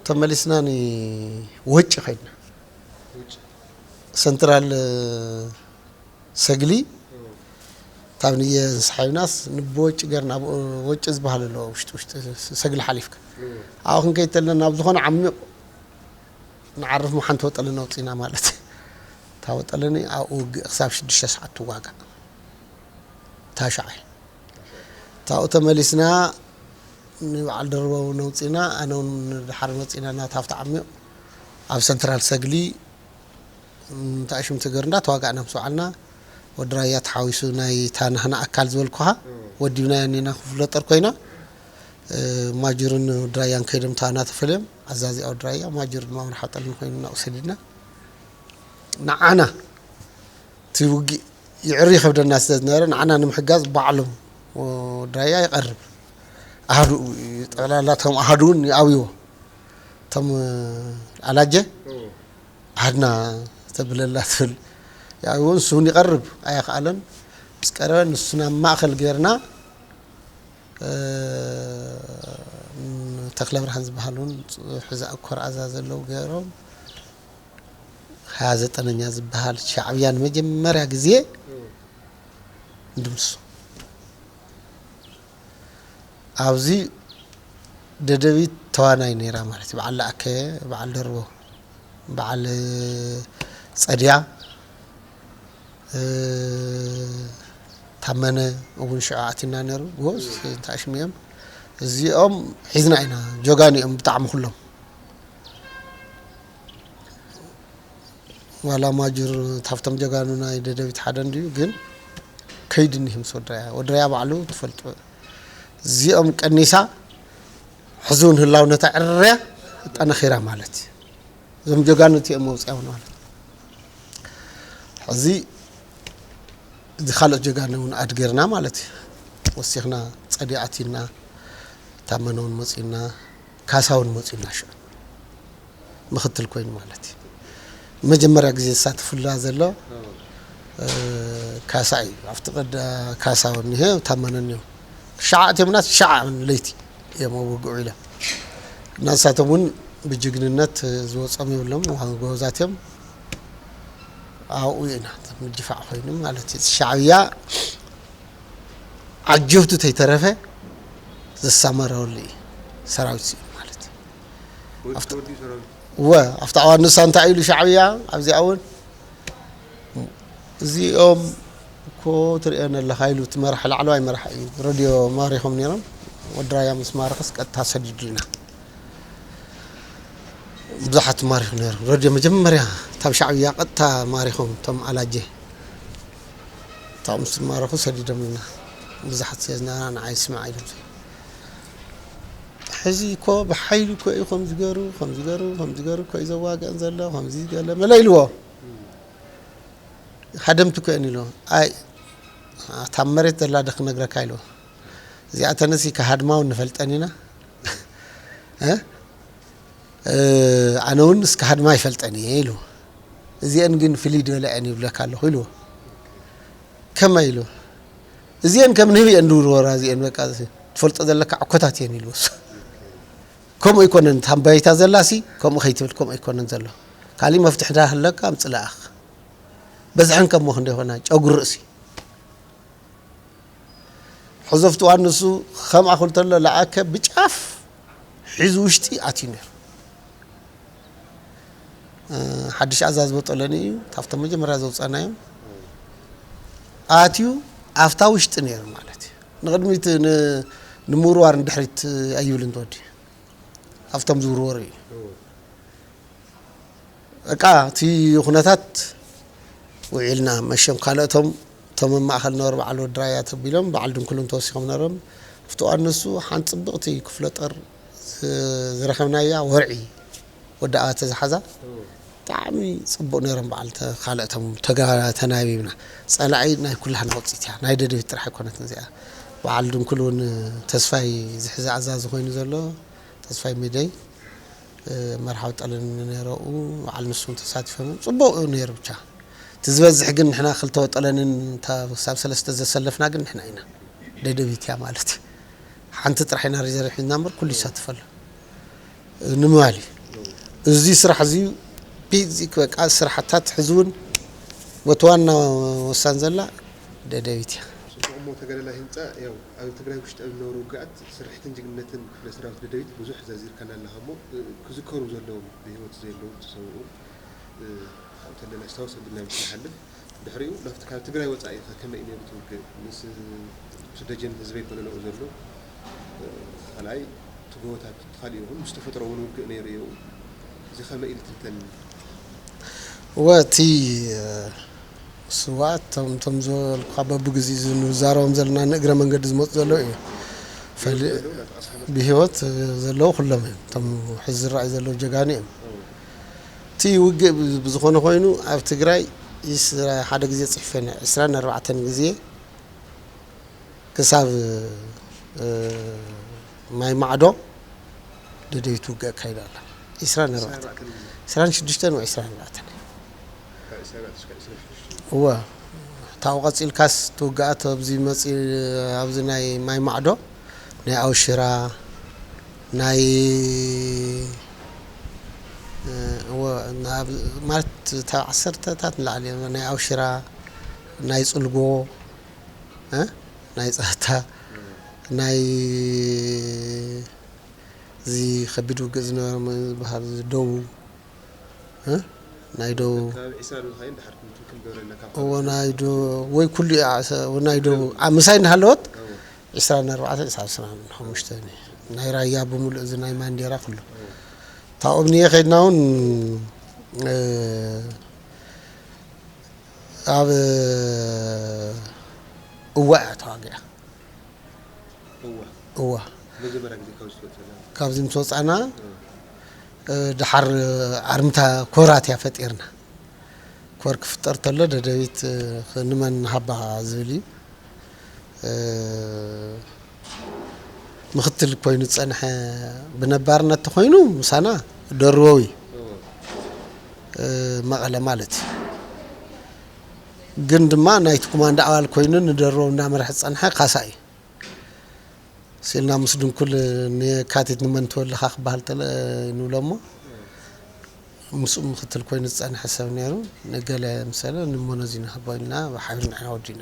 ተመሊስና ንወጪ ኸይድና። ወጪ። ሰንትራል ሰግሊ፣ እ። ታብንየ ንስሓብናስ ንብወጭ ገርና፣ ወጭ ዝበሃል ኣሎ ውሽጢ ውሽጢ ሰግሊ ሓሊፍካ። ኣብኡ ክንከይድ ተለና ናብ ዝኾነ ዓሚቕ ንዓርፍ ምሓን ተወጠለኒ ኣውፂና ማለት እዩ። እታ ወጠለኒ ኣብኡ ውግእ ክሳብ ሽዱሽተ ሰዓት ትዋጋእ። ታሽዓይ ታብኡ ተመሊስና ንበዓል ደርበው ነውፂና፣ ኣነ እውን ድሓር መፂና ናብታ ኣብቲ ዓሚቕ ኣብ ሰንትራል ሰግሊ እንታይ ሽም ትገር እንዳተዋጋእና ምስ በዓልና ወዲ ራያ ተሓዊሱ ናይ ታናህና ኣካል ዝበልኩኻ ወዲብናዮ እኒና ክፍለ ጦር ኮይና፣ ማጅርን ወዲ ራያን ከይዶም ታና ተፈልዮም ኣዛዚኣ ወዲ ራያ ማጅር ድማ መርሓ ጠልን ኮይኑ እናቁሰድና ንዓና እቲ ውግእ ይዕሪ ይኸብደና ስለ ዝነበረ ንዓና ንምሕጋዝ ባዕሎም ወዲ ራያ ይቐርብ። ኣሃዱ ጠቕላላ እቶም ኣሃዱ እውን ይኣብይዎ። እቶም ኣላጀ ኣሃድና ተብለላ ትብል ይኣብይዎ። ንሱ እውን ይቐርብ ኣይኸኣለን። ምስ ቀረበ ንሱ ናብ ማእኸል ገይርና ተክለ ብርሃን ዝበሃል እውን ሕዚ ኣብ ኮርዓዛ ዘለዉ ገይሮም ሃያ ዘጠነኛ ዝበሃል ሻዕብያ ንመጀመርያ ግዜ ድምሱ ኣብዚ ደደቢት ተዋናይ ነይራ ማለት እዩ። በዓል ለኣከ፣ በዓል ደርቦ፣ በዓል ጸድያ፣ ታመነ እውን ሽዑ ኣቲና ነይሩ። ጎስ እንታይ ሽም እዮም እዚኦም ሒዝና ኢና። ጆጋን እዮም ብጣዕሚ ኩሎም። ዋላ ማጁር ካብቶም ጀጋኑ ናይ ደደቢት ሓደ እንድዩ፣ ግን ከይድ እኒህ ምስ ወድራያ። ወድራያ ባዕሉ ትፈልጡ። እዚኦም ቀኒሳ ሕዚ እውን ህላውነታ ዕርያ ጠነኺራ ማለት እዩ። እዞም ጀጋኑ እቲኦም መውፅያውን ማለት እዩ። ሕዚ እዚ ካልኦት ጀጋኑ እውን ኣድገርና ማለት እዩ። ወሲኽና ጸዲኣቲና፣ ታመነ እውን መፂና፣ ካሳ እውን መፂና ሽዑ። ምኽትል ኮይኑ ማለት እዩ። መጀመርያ ግዜ ዝሳተፍላ ዘሎ ካሳ እዩ። ኣብቲ ቀዳ ካሳ እውን እኒሀ ታመነ እኒሆ። ሸዓ እትዮምና ሸዓ ለይቲ እዮም ኣብ ውግእ ውዒሎም። እና ንሳቶም እውን ብጅግንነት ዝወፆም የብሎም፣ ጎበዛት እዮም። ኣብኡ ኢና ምድፋዕ ኮይኑ ማለት እዩ። ሻዕብያ ዓጀብቱ ተይተረፈ ዝሳመረሉ እዩ ሰራዊት ስኢኑ ማለት እዩ። ወ ኣብቲ ኣዋን ንሳ እንታይ ኢሉ ሻዕብያ ኣብዚኣ እውን እዚኦም እኮ ትርእየን ኣለኻ ኢሉ እቲ መራሒ ላዕለዋይ መራሒ እዩ። ረድዮ ማሪኾም ነይሮም። ወዲ ራያ ምስ ማረኸስ ቀጥታ ሰዲዱልና። ብዙሓት ማሪኹ ነይሮም። ረድዮ መጀመርያ ካብ ሻዕብያ ቀጥታ ማሪኾም እቶም ኣላጀ። እቶም ምስ ማረኹ ሰዲዶምልና። ብዙሓት ስለ ዝነበራ ንዓይ ስማዕ ኢሎም። ሕዚ እኮ ብሓይሊ እኮ እዩ ከምዚ ገሩ፣ ከምዚ ገሩ፣ ከምዚ ገሩ እኮ እዩ ዘዋግአን ዘሎ፣ ከምዚ ገለ መለ ኢልዎ። ሃደምቲ እኮ እየን ኢልዎ። ኣይ፣ እታ መሬት ዘላ ዶ ክነግረካ ኢልዎ። እዚኣተንሲ ከሃድማ እውን ንፈልጠን ኢና። እ? እ፣ ኣነ እውን እስከ ሃድማ ይፈልጠን እየ ኢልዎ። እዚአን ግን ፍልይ ዝበላ እየን ይብለካ ኣለኹ ኢልዎ። ከመይ ኢልዎ። እዚአን ከም ንህቢ እየን ዝውርወራ እዚአን በቃ ትፈልጦ ዘለካ ዕኮታት እየን ኢልዎ እሱ። ከምኡ ኣይኮነን፣ እታ ባይታ ዘላሲ ከምኡ ከይትብል ከምኡ ኣይኮነን ዘሎ። ካሊእ መፍትሒ ዳ ህለካ ኣምጽእ ለኣኽ። በዝሐን ከም ምኽንዶ ይኾና ጨጉሪ ርእሲ። ሕዞፍቲ ዋን ንሱ ከምኣ ክብል ተሎ ለኣከ ብጫፍ ሒዙ ውሽጢ ኣትዩ ነይሩ። እ፣ ሓድሽ ኣዛዚ በጠለኒ እዩ፣ ካብቶም መጀመርያ ዘውፀናዮም ኣትዩ ኣብታ ውሽጢ ነይሩ ማለት እዩ። ንቕድሚት ን-፣ ንምውርዋር ንድሕሪት ኣይብልን ተወዲ ኣብቶም ዝውርወሩ እዩ። በቃ እቲ ኩነታት ውዒልና መሸም ካልኦቶም እቶም ኣብ ማእኸል ነበሩ በዓል ወዲ ራያ ተቢሎም በዓል ድንኩልን ተወሲኾም ነሮም። ኣብቲ እዋን ንሱ ሓንቲ ፅብቕቲ ክፍለ ጦር ዝ-፣ ዝረኸብናያ ወርዒ ወዲ ኣባተ ዝሓዛ ብጣዕሚ ፅቡቕ ነይሮም። በዓል ተ-፣ ካልኦቶም ተጋ-፣ ተናቢብና ፀላኢ ናይ ኩላህና ውፅኢት እያ፣ ናይ ደደቢት ጥራሕ ኣይኮነትን እዚኣ። በዓል ድንኩል እውን ተስፋይ ዝሕዚ ኣዛዚ ኮይኑ ዘሎ ተስፋይ ሚደይ፣ እ፣ መርሃዊ ጠለኒ ነይረ ኣብኡ፣ በዓል ንሱ እውን ተሳቲፎም። ጽቡቕ እዩ ነይሩ ብቻ። እቲ ዝበዝሕ ግን ንሕና ክልተ ወጠለንን እታ ክሳብ ሰለስተ ዘሰለፍና ግን ንሕና ኢና። ደደቢት እያ ማለት እዩ። ሓንቲ ጥራሕ ኢና ሪዘርቭ ሒዝና እምበር ኩሉ ይሳተፈሉ። እ፣ ንምባል እዩ። እዚ ስራሕ እዚ ቤዚክ በቃ ስራሕታት ሕዚ እውን ወቲ ዋና ወሳን ዘላ ደደቢት እያ። ተጋዳላይ ህንፃ፣ ያው ኣብ ትግራይ ውሽጢ ኣብ ዝነበሩ ውግኣት ስርሕትን ጅግንነትን ክፍለ ሰራዊት ደደቢት ብዙሕ ዘርዚርካና ኣለኻ እሞ፣ እ፣ ክዝከሩ ዘለዎም ብህይወት ዘለዉ ዝተሰውኡ፣ እ፣ ካብኡ ተለና ኣስታውስ ኣቢልና ምስ ንሓልፍ፣ ድሕሪኡ ናብቲ ካብ ትግራይ ወፃኢ ከ ከመይ እዩ ነይሩ እቲ ውግእ? ምስ፣ ምስ ደጀን ህዝበይ ኮነ ነኡ ዘሎ፣ እ፣ ካልኣይ እቲ ጎቦታት እቲ ካልእ ይኹን ምስ ተፈጥሮ እውን ውግእ ነይሩ እዩ። እዚ ከመይ ኢሉ ትንተን? እወ፣ እቲ፣ እ፣ ስውኣት እቶም፣ እቶም ዝበልኩኻ በብግዜኡ ንዛረቦም ዘለና ንእግረ መንገዲ ዝመፁ ዘለዉ እዮም። ፈሊ-፣ ብህይወት ዘለዉ ኩሎም እዮም። እቶም ሕዚ ዝረኣዩ ዘለዉ ጀጋኑ እዮም። እቲ ውግእ ብ-፣ ብዝኾነ ኮይኑ ኣብ ትግራይ ኢስ-፣ ሓደ ግዜ ፅሒፈ ነይረ፣ ዕስራን ኣርባዕተን ግዜ ክሳብ፣ እ፣ ማይ ማዕዶ ደደቢት ውግእ ኣካይዳ ኣላ። ዒስራን ኣርባዕተን፣ ዒስራን ሽዱሽተን ወይ ዒስራን ኣርባዕተን። እወ፣ ታው ቀጺልካስ ትውግኣት ኣብዚ መጺ-፣ ኣብዚ ናይ ማይ ማዕዶ፣ ናይ ኣውሽራ፣ ናይ፣ እ፣ እወ፣ ናብ፣ ማለት ካብ ዓሰርተታት ንላዕሊ፣ ናይ ኣውሽራ፣ ናይ ጽልጎ፣ እ? ናይ ጸጥታ፣ ናይ እዚ ከቢድ ውግእ ዝነበረ ዝበሃል እዚ ደቡ፣ እ? ናይ ደቡ፣ ከባቢ ዒስራ ዶ ዝኸውን ድሓር ክንክን ክንገብረልና ካብ እዎ፣ ናይ ዶ-፣ ወይ ኩሉ እዩ፣ ዓሰ-፣ ናይ ደቡ፣ ዓ-፣ ምሳይ እናሃለወት እዎ። ዒስራን ኣርባዕተን፣ ዒስራን ሓሙሽተን እዩ። ናይ ራያ ብምሉእ እዚ ናይ ማንዴራ ኩሉ። እዎ። ታኦብንየ ከይድና እውን፣ እ፣ ኣብ እዋ እያ ተዋጊኣ። እዋ። እዋ። መጀመርያ ግዜ ካብዚ ትወፅእ ዘላ? ካብዚ ምስ ወፃና፣ እ። እ፣ ድሓር ኣርምታ ኮራት እያ ፈጢርና። ኮር ክፍጠር ተሎ ደደቢት፣ እ፣ ንመን ንሃባ ዝብል እዩ። እ፣ ምኽትል ኮይኑ ዝጸንሐ ብነባርነት ተኾይኑ ምሳና ደርወው እዩ። እዎ። እ፣ መቐለ ማለት እዩ። ግን ድማ ናይቲ ኮማንዶ ኣባል ኮይኑ ንደርወው እናመርሐ ዝጸንሐ ካሳ እዩ። ስኢልና ምስ ድንኩል ንየካቲት ንመን ትወልኻ ክበሃል ተለ ንብሎ እሞ፣ ምስኡ ምኽትል ኮይኑ ዝጸንሐ ሰብ ነይሩ። ንገለ ምሰለ ንሞኖ ዚና ሃቦ ኢልና ብሓቢር ንሕና ወዲና።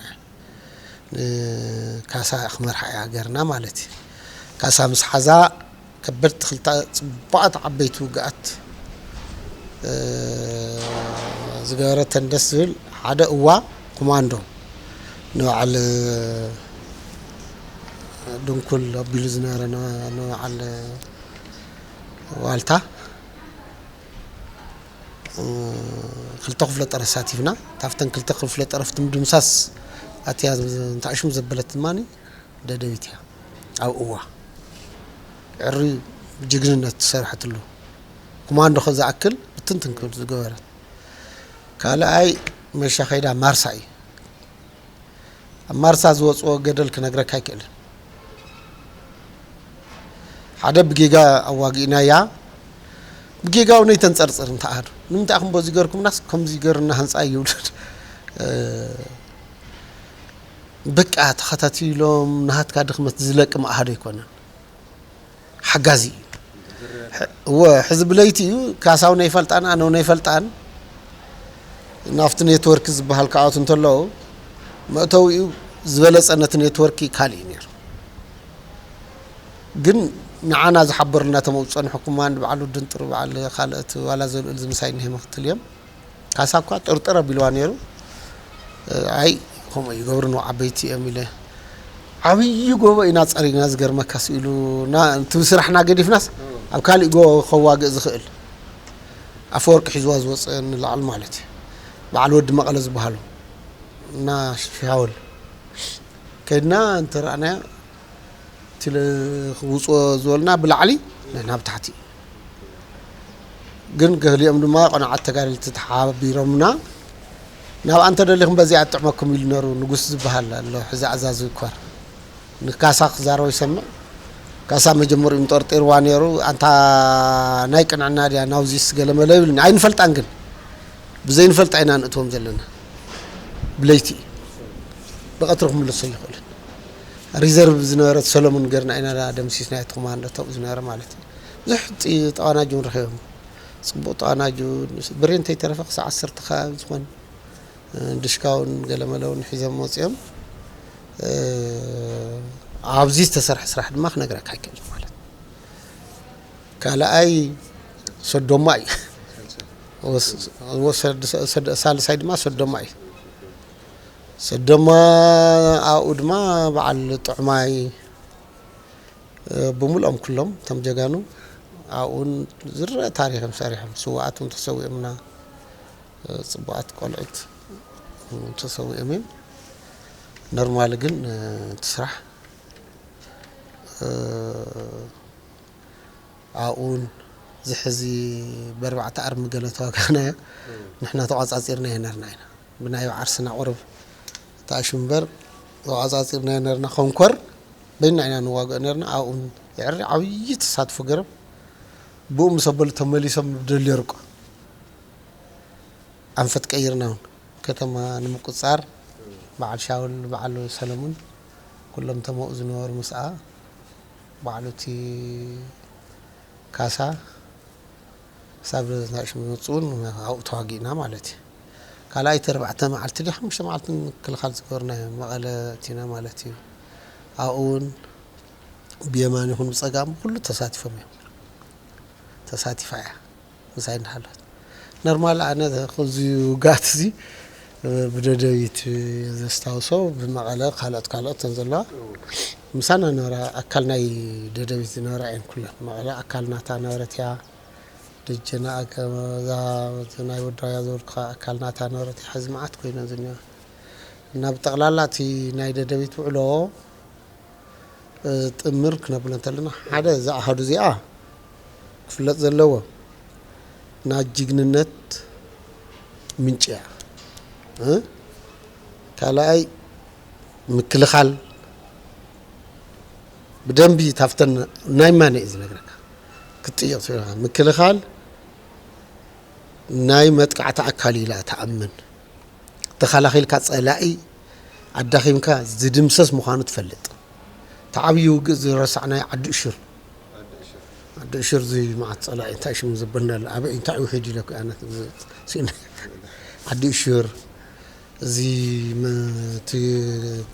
ንካሳ ክመርሓ እያ ሃገርና ማለት እዩ። ካሳ ምስ ሓዛ ከበድቲ ክልተ ጽቡቓት ዓበይቲ ውግኣት፣ እ፣ ዝገበረተን ደስ ዝብል ሓደ እዋ ኮማንዶ ንበዓል ድንኩል ኣቢሉ ዝነበረ ን-፣ ንበዓል ዋልታ፣ እ፣ ክልተ ክፍለ ጦር ኣሳቲፍና። ካብተን ክልተ ክፍለ ጦር ኣብቲ ምድምሳስ ኣትያ እንተዕሽም ዘበለት ድማ ደደቢት እያ። ኣብ እዋ ዕሪ ጅግንነት ዝሰርሐትሉ ኮማንዶ ከ ዝኣክል ብትንትን ክብል ዝገበረት። ካልኣይ መሻ ከይዳ ማርሳ እዩ። ኣብ ማርሳ ዝወፅኦ ገደል ክነግረካ ኣይክእልን። ሓደ ብጌጋ ኣዋጊእናያ፣ ብጌጋ እውን ኣይተንፀርፅር እንተኣሃዱ። ንምንታይ ኢኹም በዚ ገርኩምናስ ከምዚ ገርና ህንፃ ይብሉ። እ፣ በቃ ተኸታቲሎም ናሃትካ ድኽመት ዝለቅም ኣሃዱ ኣይኮነን። ሓጋዚ እዩ። ሕ-፣ እወ፣ ሕዚ ብለይቲ እዩ። ካሳው ናይ ፈልጣን፣ ኣነው ናይ ፈልጣን። ናብቲ ኔትወርክ ዝበሃል ክኣቱ እንተለዉ፣ መእተዊኡ ዝበለጸ ነቲ ኔትወርክ ካልእ እዩ ነይሩ። ግን ንዓና ዝሓበሩና እቶም ኣብ ዝጸንሑ ኮማንድ፣ በዓል ውድን ጥሩ፣ በዓል ካልኦት ዋላ ዘልኡል ዝምሳይ እኒሀ ምኽትል እዮም። ካሳ እኳ ጥርጥር ኣቢልዋ ነይሩ። ኣይ፣ ከምኡ ይገብሩ ነው ዓበይቲ እዮም ኢለ። ዓብዪ ጎቦ ኢና ጸሪግና፣ ዝገርመካ ስኢሉ፣ ና-፣ እቲ ስራሕና ገዲፍናስ ኣብ ካሊእ ጎቦ ከዋግእ ዝኽእል ኣፈወርቂ ሒዝዋ ዝወፀ ንላዕሊ ማለት እዩ። በዓል ወዲ መቐለ ዝበሃሉ እና ሻውል ከድና እንተረኣናያ፣ እቲ ለ-፣ ክውፅኦ ዝበልና ብላዕሊ ንሕና ብታሕቲ። ግን ገሊኦም ድማ ቆናዓት ተጋደልቲ ተሓቢሮምና፣ ናብ ኣንተ ደሊኹም በዚኣ ኣጥዕመኩም ኢሉ ነሩ። ንጉስ ዝበሃል ኣሎ፣ ሕዚ ኣዛዚ ኮር። ንካሳ ክዛረቦ ይሰምዕ። ካሳ መጀመሪኡ ጠርጢርዋ ነይሩ። ኣንታ ናይ ቅንዕና ድያ ናውዚስ ገለመለ ይብልኒ። ኣይንፈልጣን ግን። ብዘይንፈልጣ ኢና ንእትዎም ዘለና። ብለይቲ። ብቐትሪ ክምልሶ ይኽእልን። ሪዘርቭ ዝነበረት ሰለሙን ገርና ኢና ደምሲስና፣ እቲ ኮማንዶ ተብኡ ዝነበረ ማለት እዩ። ብዙሕ ጥ-፣ ጠዋናጁን ረኺቦም። ጽቡቕ ጠዋናጁ፣ ብሬን ተይተረፈ ክሳዕ ዓሰርተ ከባቢ ዝኾን፣ እ፣ ድሽካ እውን ገለመለ እውን ሒዞም መጺኦም። ኣብዚ ዝተሰርሐ ስራሕ ድማ ክነግረካ ኣይክእል ማለት። ካልኣይ ሰዶማ እዩ። ወስ- ወሰድ- ሰድ- ሳልሳይ ድማ ሰዶማ እዩ። ሰዶማ ኣብኡ ድማ በዓል ጥዑማይ፣ እ፣ ብምልኦም ኩሎም እቶም ጀጋኑ ኣብኡን ዝረአ ታሪኽም ሰሪሖም፣ ስዋኣት እውን ተሰዊኦምና፣ እ፣ ፅቡኣት ቆልዑት እውን ተሰዊኦም እዮም። ኖርማል ግን፣ እ፣ እቲ ስራሕ፣ እ፣ ኣብኡን ዝሕዚ ብኣርባዕተ ኣርሚ ገለ ተዋጋእናዮ። ንሕና ተቋፃፂርና የነርና ኢና። ብናይ ዓርስና ቁርብ ተኣሽ እምበር ተቋፃፂርና የነርና። ኮንኮር በይና ኢና ንዋግኦ ነርና። ኣብኡን የዕሪ ዓብዪ ተሳትፎ ገይሮም። ብኡ ምስ ኣበሉ ተመሊሶም ብደልዮ ርቆ ኣንፈት ቀይርና እውን ከተማ ንምቁፃር በዓል ሻውል፣ በዓል ሰለሙን ኩሎም ተመኡ ዝነበሩ ምስኣ በዓሉ እቲ ካሳ ክሳብ ናሽ ምፅኡን ኣብኡ ተዋጊእና ማለት እዩ። ካልኣይቲ ኣርባዕተ መዓልቲ ድዩ ሓሙሽተ መዓልቲ ምክልኻል ዝገበርናዮ መቐለ እቲና ማለት እዩ። ኣብኡ እውን ብየማን ይኹን ብፀጋም ኩሉ ተሳቲፎም እዮም። ተሳቲፋ እያ ምሳይ እንዳሃለት። ኖርማል ኣነ እዚ ውግኣት እዚ ብደደቢት ዘስታውሶ፣ ብመቐለ ካልኦት ካልኦት እተን ዘለዋ ምሳና ነበራ። ኣካል ናይ ደደቢት ዝነበራ እየን ኩለን። መቐለ ኣካል ናታ ነበረት እያ። ደጀና ኣገ- እዛ ናይ ወዳውያ ዝበልኩኻ ኣካል ናታ ነበረት እያ። ሕዚ መዓት ኮይነን ዝኒዋ እና ብጠቕላላ እቲ ናይ ደደቢት ውዕሎ ጥምር ክነብሎ እንተለና፣ ሓደ እዛ ኣሃዱ እዚኣ ክፍለጥ ዘለዎ ናይ ጅግንነት ምንጪ እያ። እ? ካልኣይ ምክልኻል ብደንቢ ታፍተን ናይ ማነ እዩ ዝነግረካ። ክትጥይቕ ትብለካ። ምክልኻል ናይ መጥቃዕቲ ኣካል ኢላ ትኣምን። ተኸላኺልካ ጸላኢ ኣዳኺምካ ዝድምሰስ ምዃኑ ትፈልጥ። እቲ ዓብዪ ውግእ ዝረሳዕናዮ ዓዲ እሹር። ዓዲ እሹር እዚ መዓት ጸላኢ እንታይ ሽሙ ዘበልና ኣሎ? ኣበይ እንታይ ውሒድ ኢለኩ ኣነ ስኢነ። ዓዲ እሹር እዚ ም- እቲ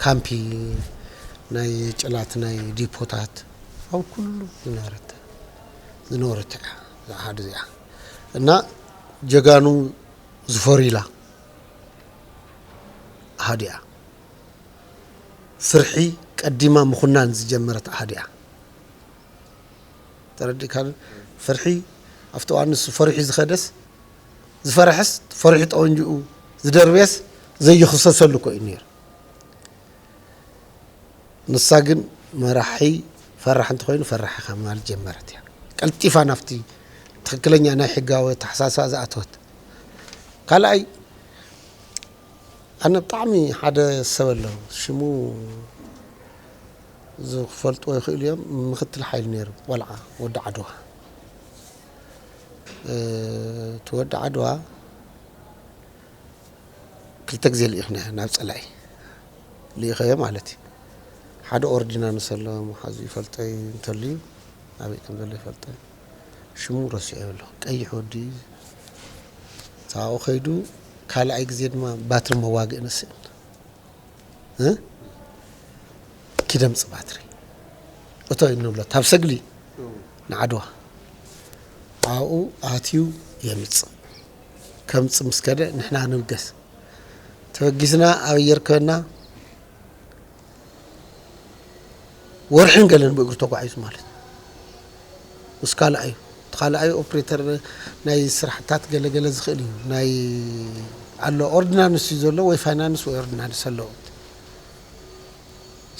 ካምፒ ናይ ጭላት ናይ ዲፖታት ኣብ ኩሉ ዝነበረት ዝነበረት እያ። እዛ ኣሃዱ እዚኣ እና ጀጋኑ ዝፈርዩላ ኣሃዱ እያ። ፍርሒ ቀዲማ ምኹናን ዝጀመረት ኣሃዱ እያ። ተረዲእካ? ፍርሒ ኣብቲ እዋን ንሱ ፈሪሑ ዝኸደስ ዝፈረሐስ ፈሪሑ ጠወንጅኡ ዝደርበየስ ዘይኽሰሰሉ እኮ እዩ ነይሩ። ንሳ ግን መራሒ ፈራሕ እንተኾይኑ ፈራሕ ኢኻ ማለት ጀመረት እያ። ቀልጢፋ ናብቲ ትኽክለኛ ናይ ሕጋዊ ኣተሓሳስባ ዝኣተወት። ካልኣይ ኣነ ብጣዕሚ ሓደ ሰብ ኣሎ ሽሙ ዝፈልጥዎ ይኽእሉ እዮም። ምክትል ሓይሊ ነይሩ ቆልዓ ወዲ ዓድዋ። እ፣ እቲ ወዲ ዓድዋ ክልተ ግዜ ልኢኽና ናብ ጸላኢ ልኢኸዮ ማለት እዩ። ሓደ ኦርዲናንስ ኣሎ መሓዙ ይፈልጠ እንተልዩ ኣበይ ከም ዘሎ ይፈልጠ ሽሙ ረሲዐ ኣሎ ቀይሕ ወዲ ታብኡ ከይዱ ካልኣይ ግዜ ድማ ባትሪ መዋግእ ነስእን እ? ኪደምፅ ባትሪ እቶ ንብሎ ታብ ሰግሊ ንዓድዋ ኣብኡ ኣትዩ የምፅእ ከምፅ ምስ ከደ ንሕና ንብገስ ተበጊስና ኣበይ የርከበና ወርሕን ገለን ብእግሪ ተጓዒዙ ማለት እዩ። ምስ ካልኣዩ እቲ ካልኣዩ ኦፕሬተር ናይ ስራሕታት ገለገለ ዝኽእል እዩ ናይ ኣሎ ኦርዲናንስ እዩ ዘሎ ወይ ፋይናንስ ወይ ኦርዲናንስ ኣለዎ።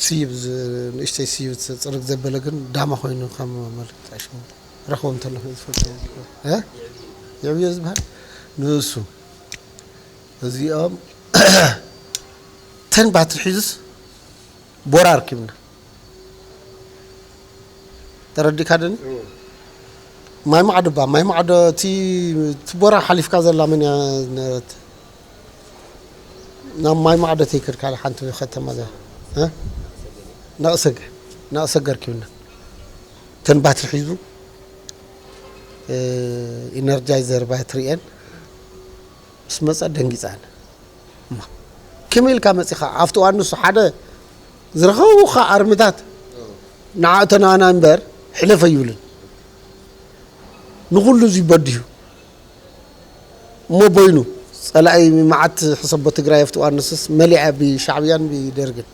ስይብ ዝ- ንእሽተይ ስይብ ዝፅርግ ዘበለ ግን ዳማ ኮይኑ ከም መልክት ኣሽሙ ረኽቦ እንተለኹ ዝፈልጥ የዕብዮ ዝበሃል ንእሱ እዚኦም ተን ባትሪ ሒዙስ ቦራ ኣርኪብና ተረዲካ ደኒ ማይ ማዕዶ ባ ማይ ማዕዶ እቲ እቲ ቦራ ሓሊፍካ ዘላ መን እያ ዝነበረት ናብ ማይ ማዕዶ ተይከድካ ሓንቲ ከተማ ዘ ነቕሰገ ነቕሰገ ኣርኪብና ተን ባትሪ ሒዙ ኢነርጃይዘር ባትሪ እየን ምስ መፀ ደንጊፃን እማ ከመይ ኢልካ መፂኻ ኣብቲ ዋንሱ ሓደ ዝረኸቡ ኸዓ ኣርምታት ንዓእተናና እምበር ሕለፍ ኣይብልን። ንኹሉ እዚ በዲሁ እሞ ቦይኑ ጸላኢ መዓት ሕሰቦ ትግራይ ኣብቲ እዋን ንስስ መሊኣ ብሻዕብያን ብደርግን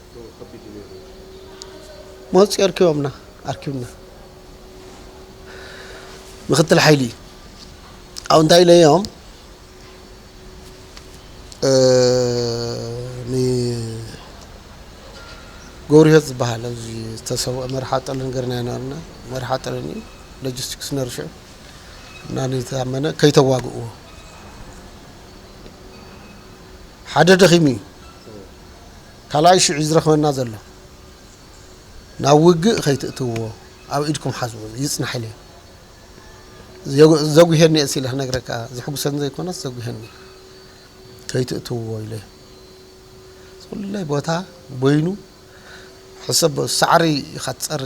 መፂኡ ኣርኪቦምና ኣርኪብና ምክትል ሓይሊ እዩ። ኣብኡ እንታይ ኢለዮም ንገብርሂወት ዝበሃል ኣብዚ ዝተሰውአ መርሓ ጠለን ገርና ይነበርና። መርሓ ጠለን እዩ ሎጂስቲክስ ነርሽዑ እና ንታመነ ከይተዋግእዎ ሓደ ደኺሙ እዩ ካልኣይ ሽዑ ዝረኽበና ዘሎ ናብ ውግእ ከይትእትውዎ ኣብ ኢድኩም ሓዝዎ ይፅናሕ ኢለ ዘጉሄኒ እየ ሲለ ክነግረካ ዘሕጉሰኒ ዘይኮነስ ዘጉሄኒ ከይትእትውዎ ኢለ ኩለይ ቦታ ቦይኑ ሕሰብ ሳዕሪ ኢኻ ትፀሪ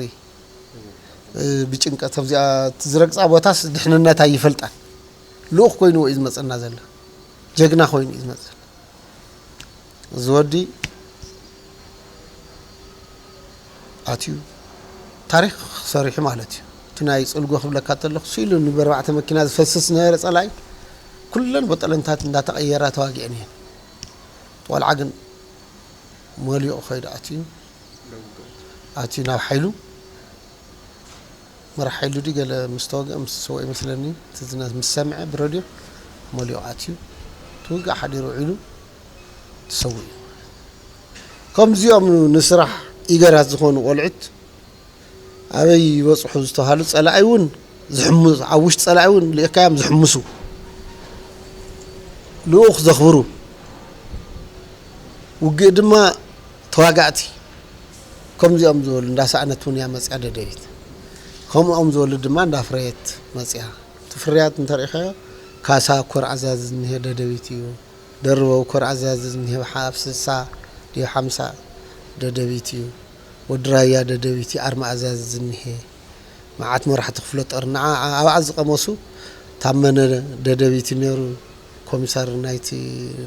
ብጭንቀት ኣብዚኣ ዝረግፃ ቦታስ ድሕንነታ ይፈልጣል ልኡኽ ኮይንዎ እዩ ዝመፀና ዘሎ ጀግና ኮይኑ እዩ ዝመፀና እዚ ወዲ ኣትዩ ታሪክ ሰሪሑ ማለት እዩ። እቲ ናይ ፅልጎ ክብለካ ተለኩ ስኢሉ ንበርባዕተ መኪና ዝፈስስ ዝነበረ ፀላኢ ኩለን ቦጠለንታት እንዳተቀየራ ተዋጊአን እየን። ቆልዓ ግን መሊኡ ከይዱ ኣትዩ ኣትዩ ናብ ሓይሉ መራሕ ሓይሉ ድዩ ገለ ምስ ተወግአ ምስ ዝሰውአ ይመስለኒ እቲ ዝነ- ምስ ሰምዐ ብረድዮ መሊኡ ኣትዩ ትውግእ ሓዲሩ ውዒሉ ተሰዊኡ። ከምዚኦም ንስራሕ ኢገራት ዝኾኑ ቆልዑት ኣበይ ይበፅሑ ዝተባሃሉ ፀላኢ እውን ዝሕምሱ ኣብ ውሽጢ ፀላኢ እውን ልእካዮም ዝሕምሱ ልኡኽ ዘኽብሩ ውግእ ድማ ተዋጋእቲ ከምዚኦም ዝበሉ እንዳሰኣነት እውን እያ መፅያ ደደቢት። ከምኦም ዝበሉ ድማ እንዳፍረየት መፅያ። እቲ ፍርያት እንተሪኢኻዮ ካሳ ኮር ኣዛዚ ዝኒሀ ደደቢት እዩ። ደርበው ኮር ኣዛዚ ዝኒሀ ሓብ ስሳ ድዩ ሓምሳ ደደቢት እዩ። ወዲ ራያ ደደቢት እዩ ኣርማ ኣዛዚ ዝኒሀ። መዓት መራሕቲ ክፍለ ጦር ንዓ ኣብኣ ዝቐመሱ ታመነ ደደቢት እዩ ነይሩ ኮሚሳር ናይቲ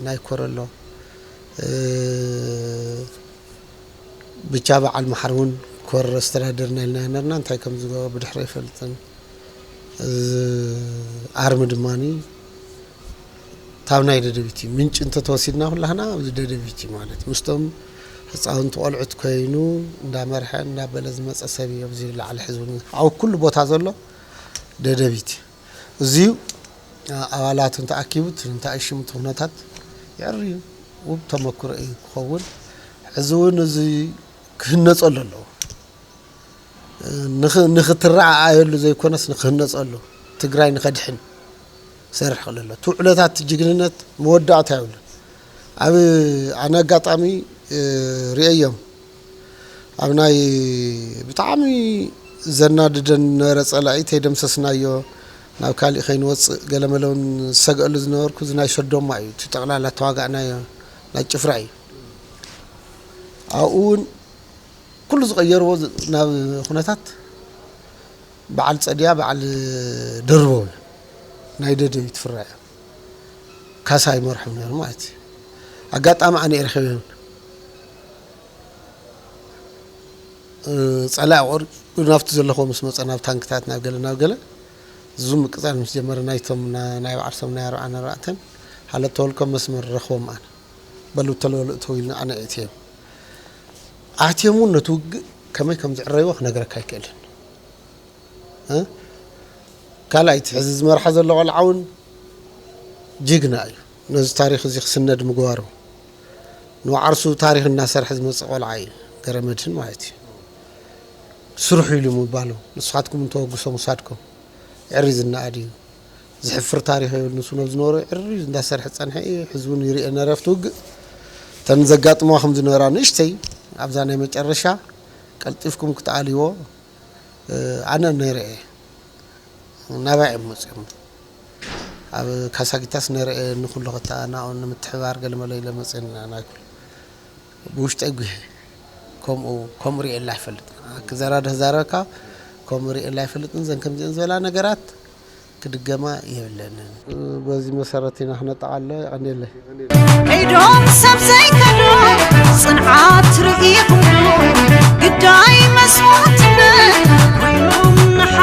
ናይ ኮረሎ ብቻ በዓል መሓር እውን ኮር ኣስተዳደርና ኢልና ነርና እንታይ ከም ዝገበሩ ብድሕሪ ኣይፈልጥን። ኣርሚ ድማ ታብ ናይ ደደቢት እዩ ምንጭ እንተተወሲድና ኩላህና ኣብዚ ደደቢት እዩ ማለት ምስቶም ህፃውንቲ ቆልዑት ኮይኑ እንዳመርሐ እንዳበለ ዝመፀ ሰብ እዩ ኣብዚ ላዕሊ ሕዝቢ ኣብ ኩሉ ቦታ ዘሎ ደደቢት እዩ። እዚዩ ኣባላቱ እንተኣኪቡ እንታይ ሽምቲ ኩነታት ይዕርዩ ውብ ተመክሮ እዩ ክኸውን። ሕዚ እውን እዚ ክህነፀሉ ኣለዎ። ንኽትረዓዓየሉ ዘይኮነስ ንክህነፀሉ ትግራይ ንኸድሕን ክሰርሕ ክእል ኣሎ። እቲ ውዕለታት ጅግንነት መወዳእታ የብሉን። ኣብ ኣነ ኣጋጣሚ ርእየዮም ኣብ ናይ ብጣዕሚ ዘናድደን ነበረ ጸላኢ ተይደምሰስናዮ ናብ ካሊእ ከይንወፅእ ገለመለ እውን ዝሰግአሉ ዝነበርኩ እዚ ናይ ሸዶማ እዩ። እቲ ጠቕላላ ተዋጋእናዮ ናይ ጭፍራ እዩ። ኣብኡ እውን ኩሉ ዝቐየርዎ ናብ ኩነታት በዓል ጸድያ በዓል ደርበው ናይ ደደቢት ፍራ እዮም። ካሳ ይመርሖም ነይሩ ማለት እዩ። ኣጋጣሚ ኣነ እየ ረኺበ ጸላኢ ቆሪጹ ናብቲ ዘለኽዎ ምስ መጸ ናብ ታንክታት ናብ ገለ ናብ ገለ ዙም ምቅጻል ምስ ጀመረ ናይቶም ናይ በዓል ሰሙን ናይ ኣርብዓን ኣርባዕተን ሃለት ተወልኮም መስመር ረኽቦም ኣነ በሉ ተለወሉ እተው ኢልና ኣነ እትዮም ኣትዮም እውን ነቲ ውግእ ከመይ ከም ዝዕረይዎ ክነግረካ ኣይክእልን። ካልኣይቲ ሕዚ ዝመርሓ ዘሎ ቆልዓ እውን ጅግና እዩ። ነዚ ታሪኽ እዚ ክስነድ ምግባሩ ንዓርሱ ታሪኽ እናሰርሐ ዝመፅእ ቆልዓ እዩ። ገረመድህን ማለት እዩ። ስርሑ ኢሉ ምባሉ ንስኻትኩም እንተወግሶም ውሳድኩም ዕሪ ዝነኣድ እዩ። ዝሕፍር ታሪኽ የብሉ ንሱ ነብ ዝነበሮ ዕሪ እንዳሰርሐ ዝፀንሐ እዩ። ሕዚ እውን ይርኤ ነረፍቲ ውግእ ተን ዘጋጥመዋ ከም ዝነበራ ንእሽተይ ኣብዛ ናይ መጨረሻ ቀልጢፍኩም ክትኣልዎ ኣነ ነይረ እየ ናባይ እዮም መፅኦም ኣብ ካሳጊታስ ነይረ እየ ንኩሉ ክተኣናኦ ንምትሕባር ገለመለ ኢለ መፅና ናይ ኩሉ ብውሽጠይ ጉሄ ከምኡ ከምኡ ሪኤላ ኣይፈልጥን ክዘራደ ክዛረበካ ከምኡ ሪኤላ ኣይፈልጥን ዘን ከምዚአን ዝበላ ነገራት ክድገማ የብለንን። በዚ መሰረት ኢና ክነጠቓሎ። የቐንየለይ። ከይዶም ሰብ ዘይከዶ ጽንዓት ርእይኹም ግዳይ መስዋዕትነት ኮይኖም ንሓ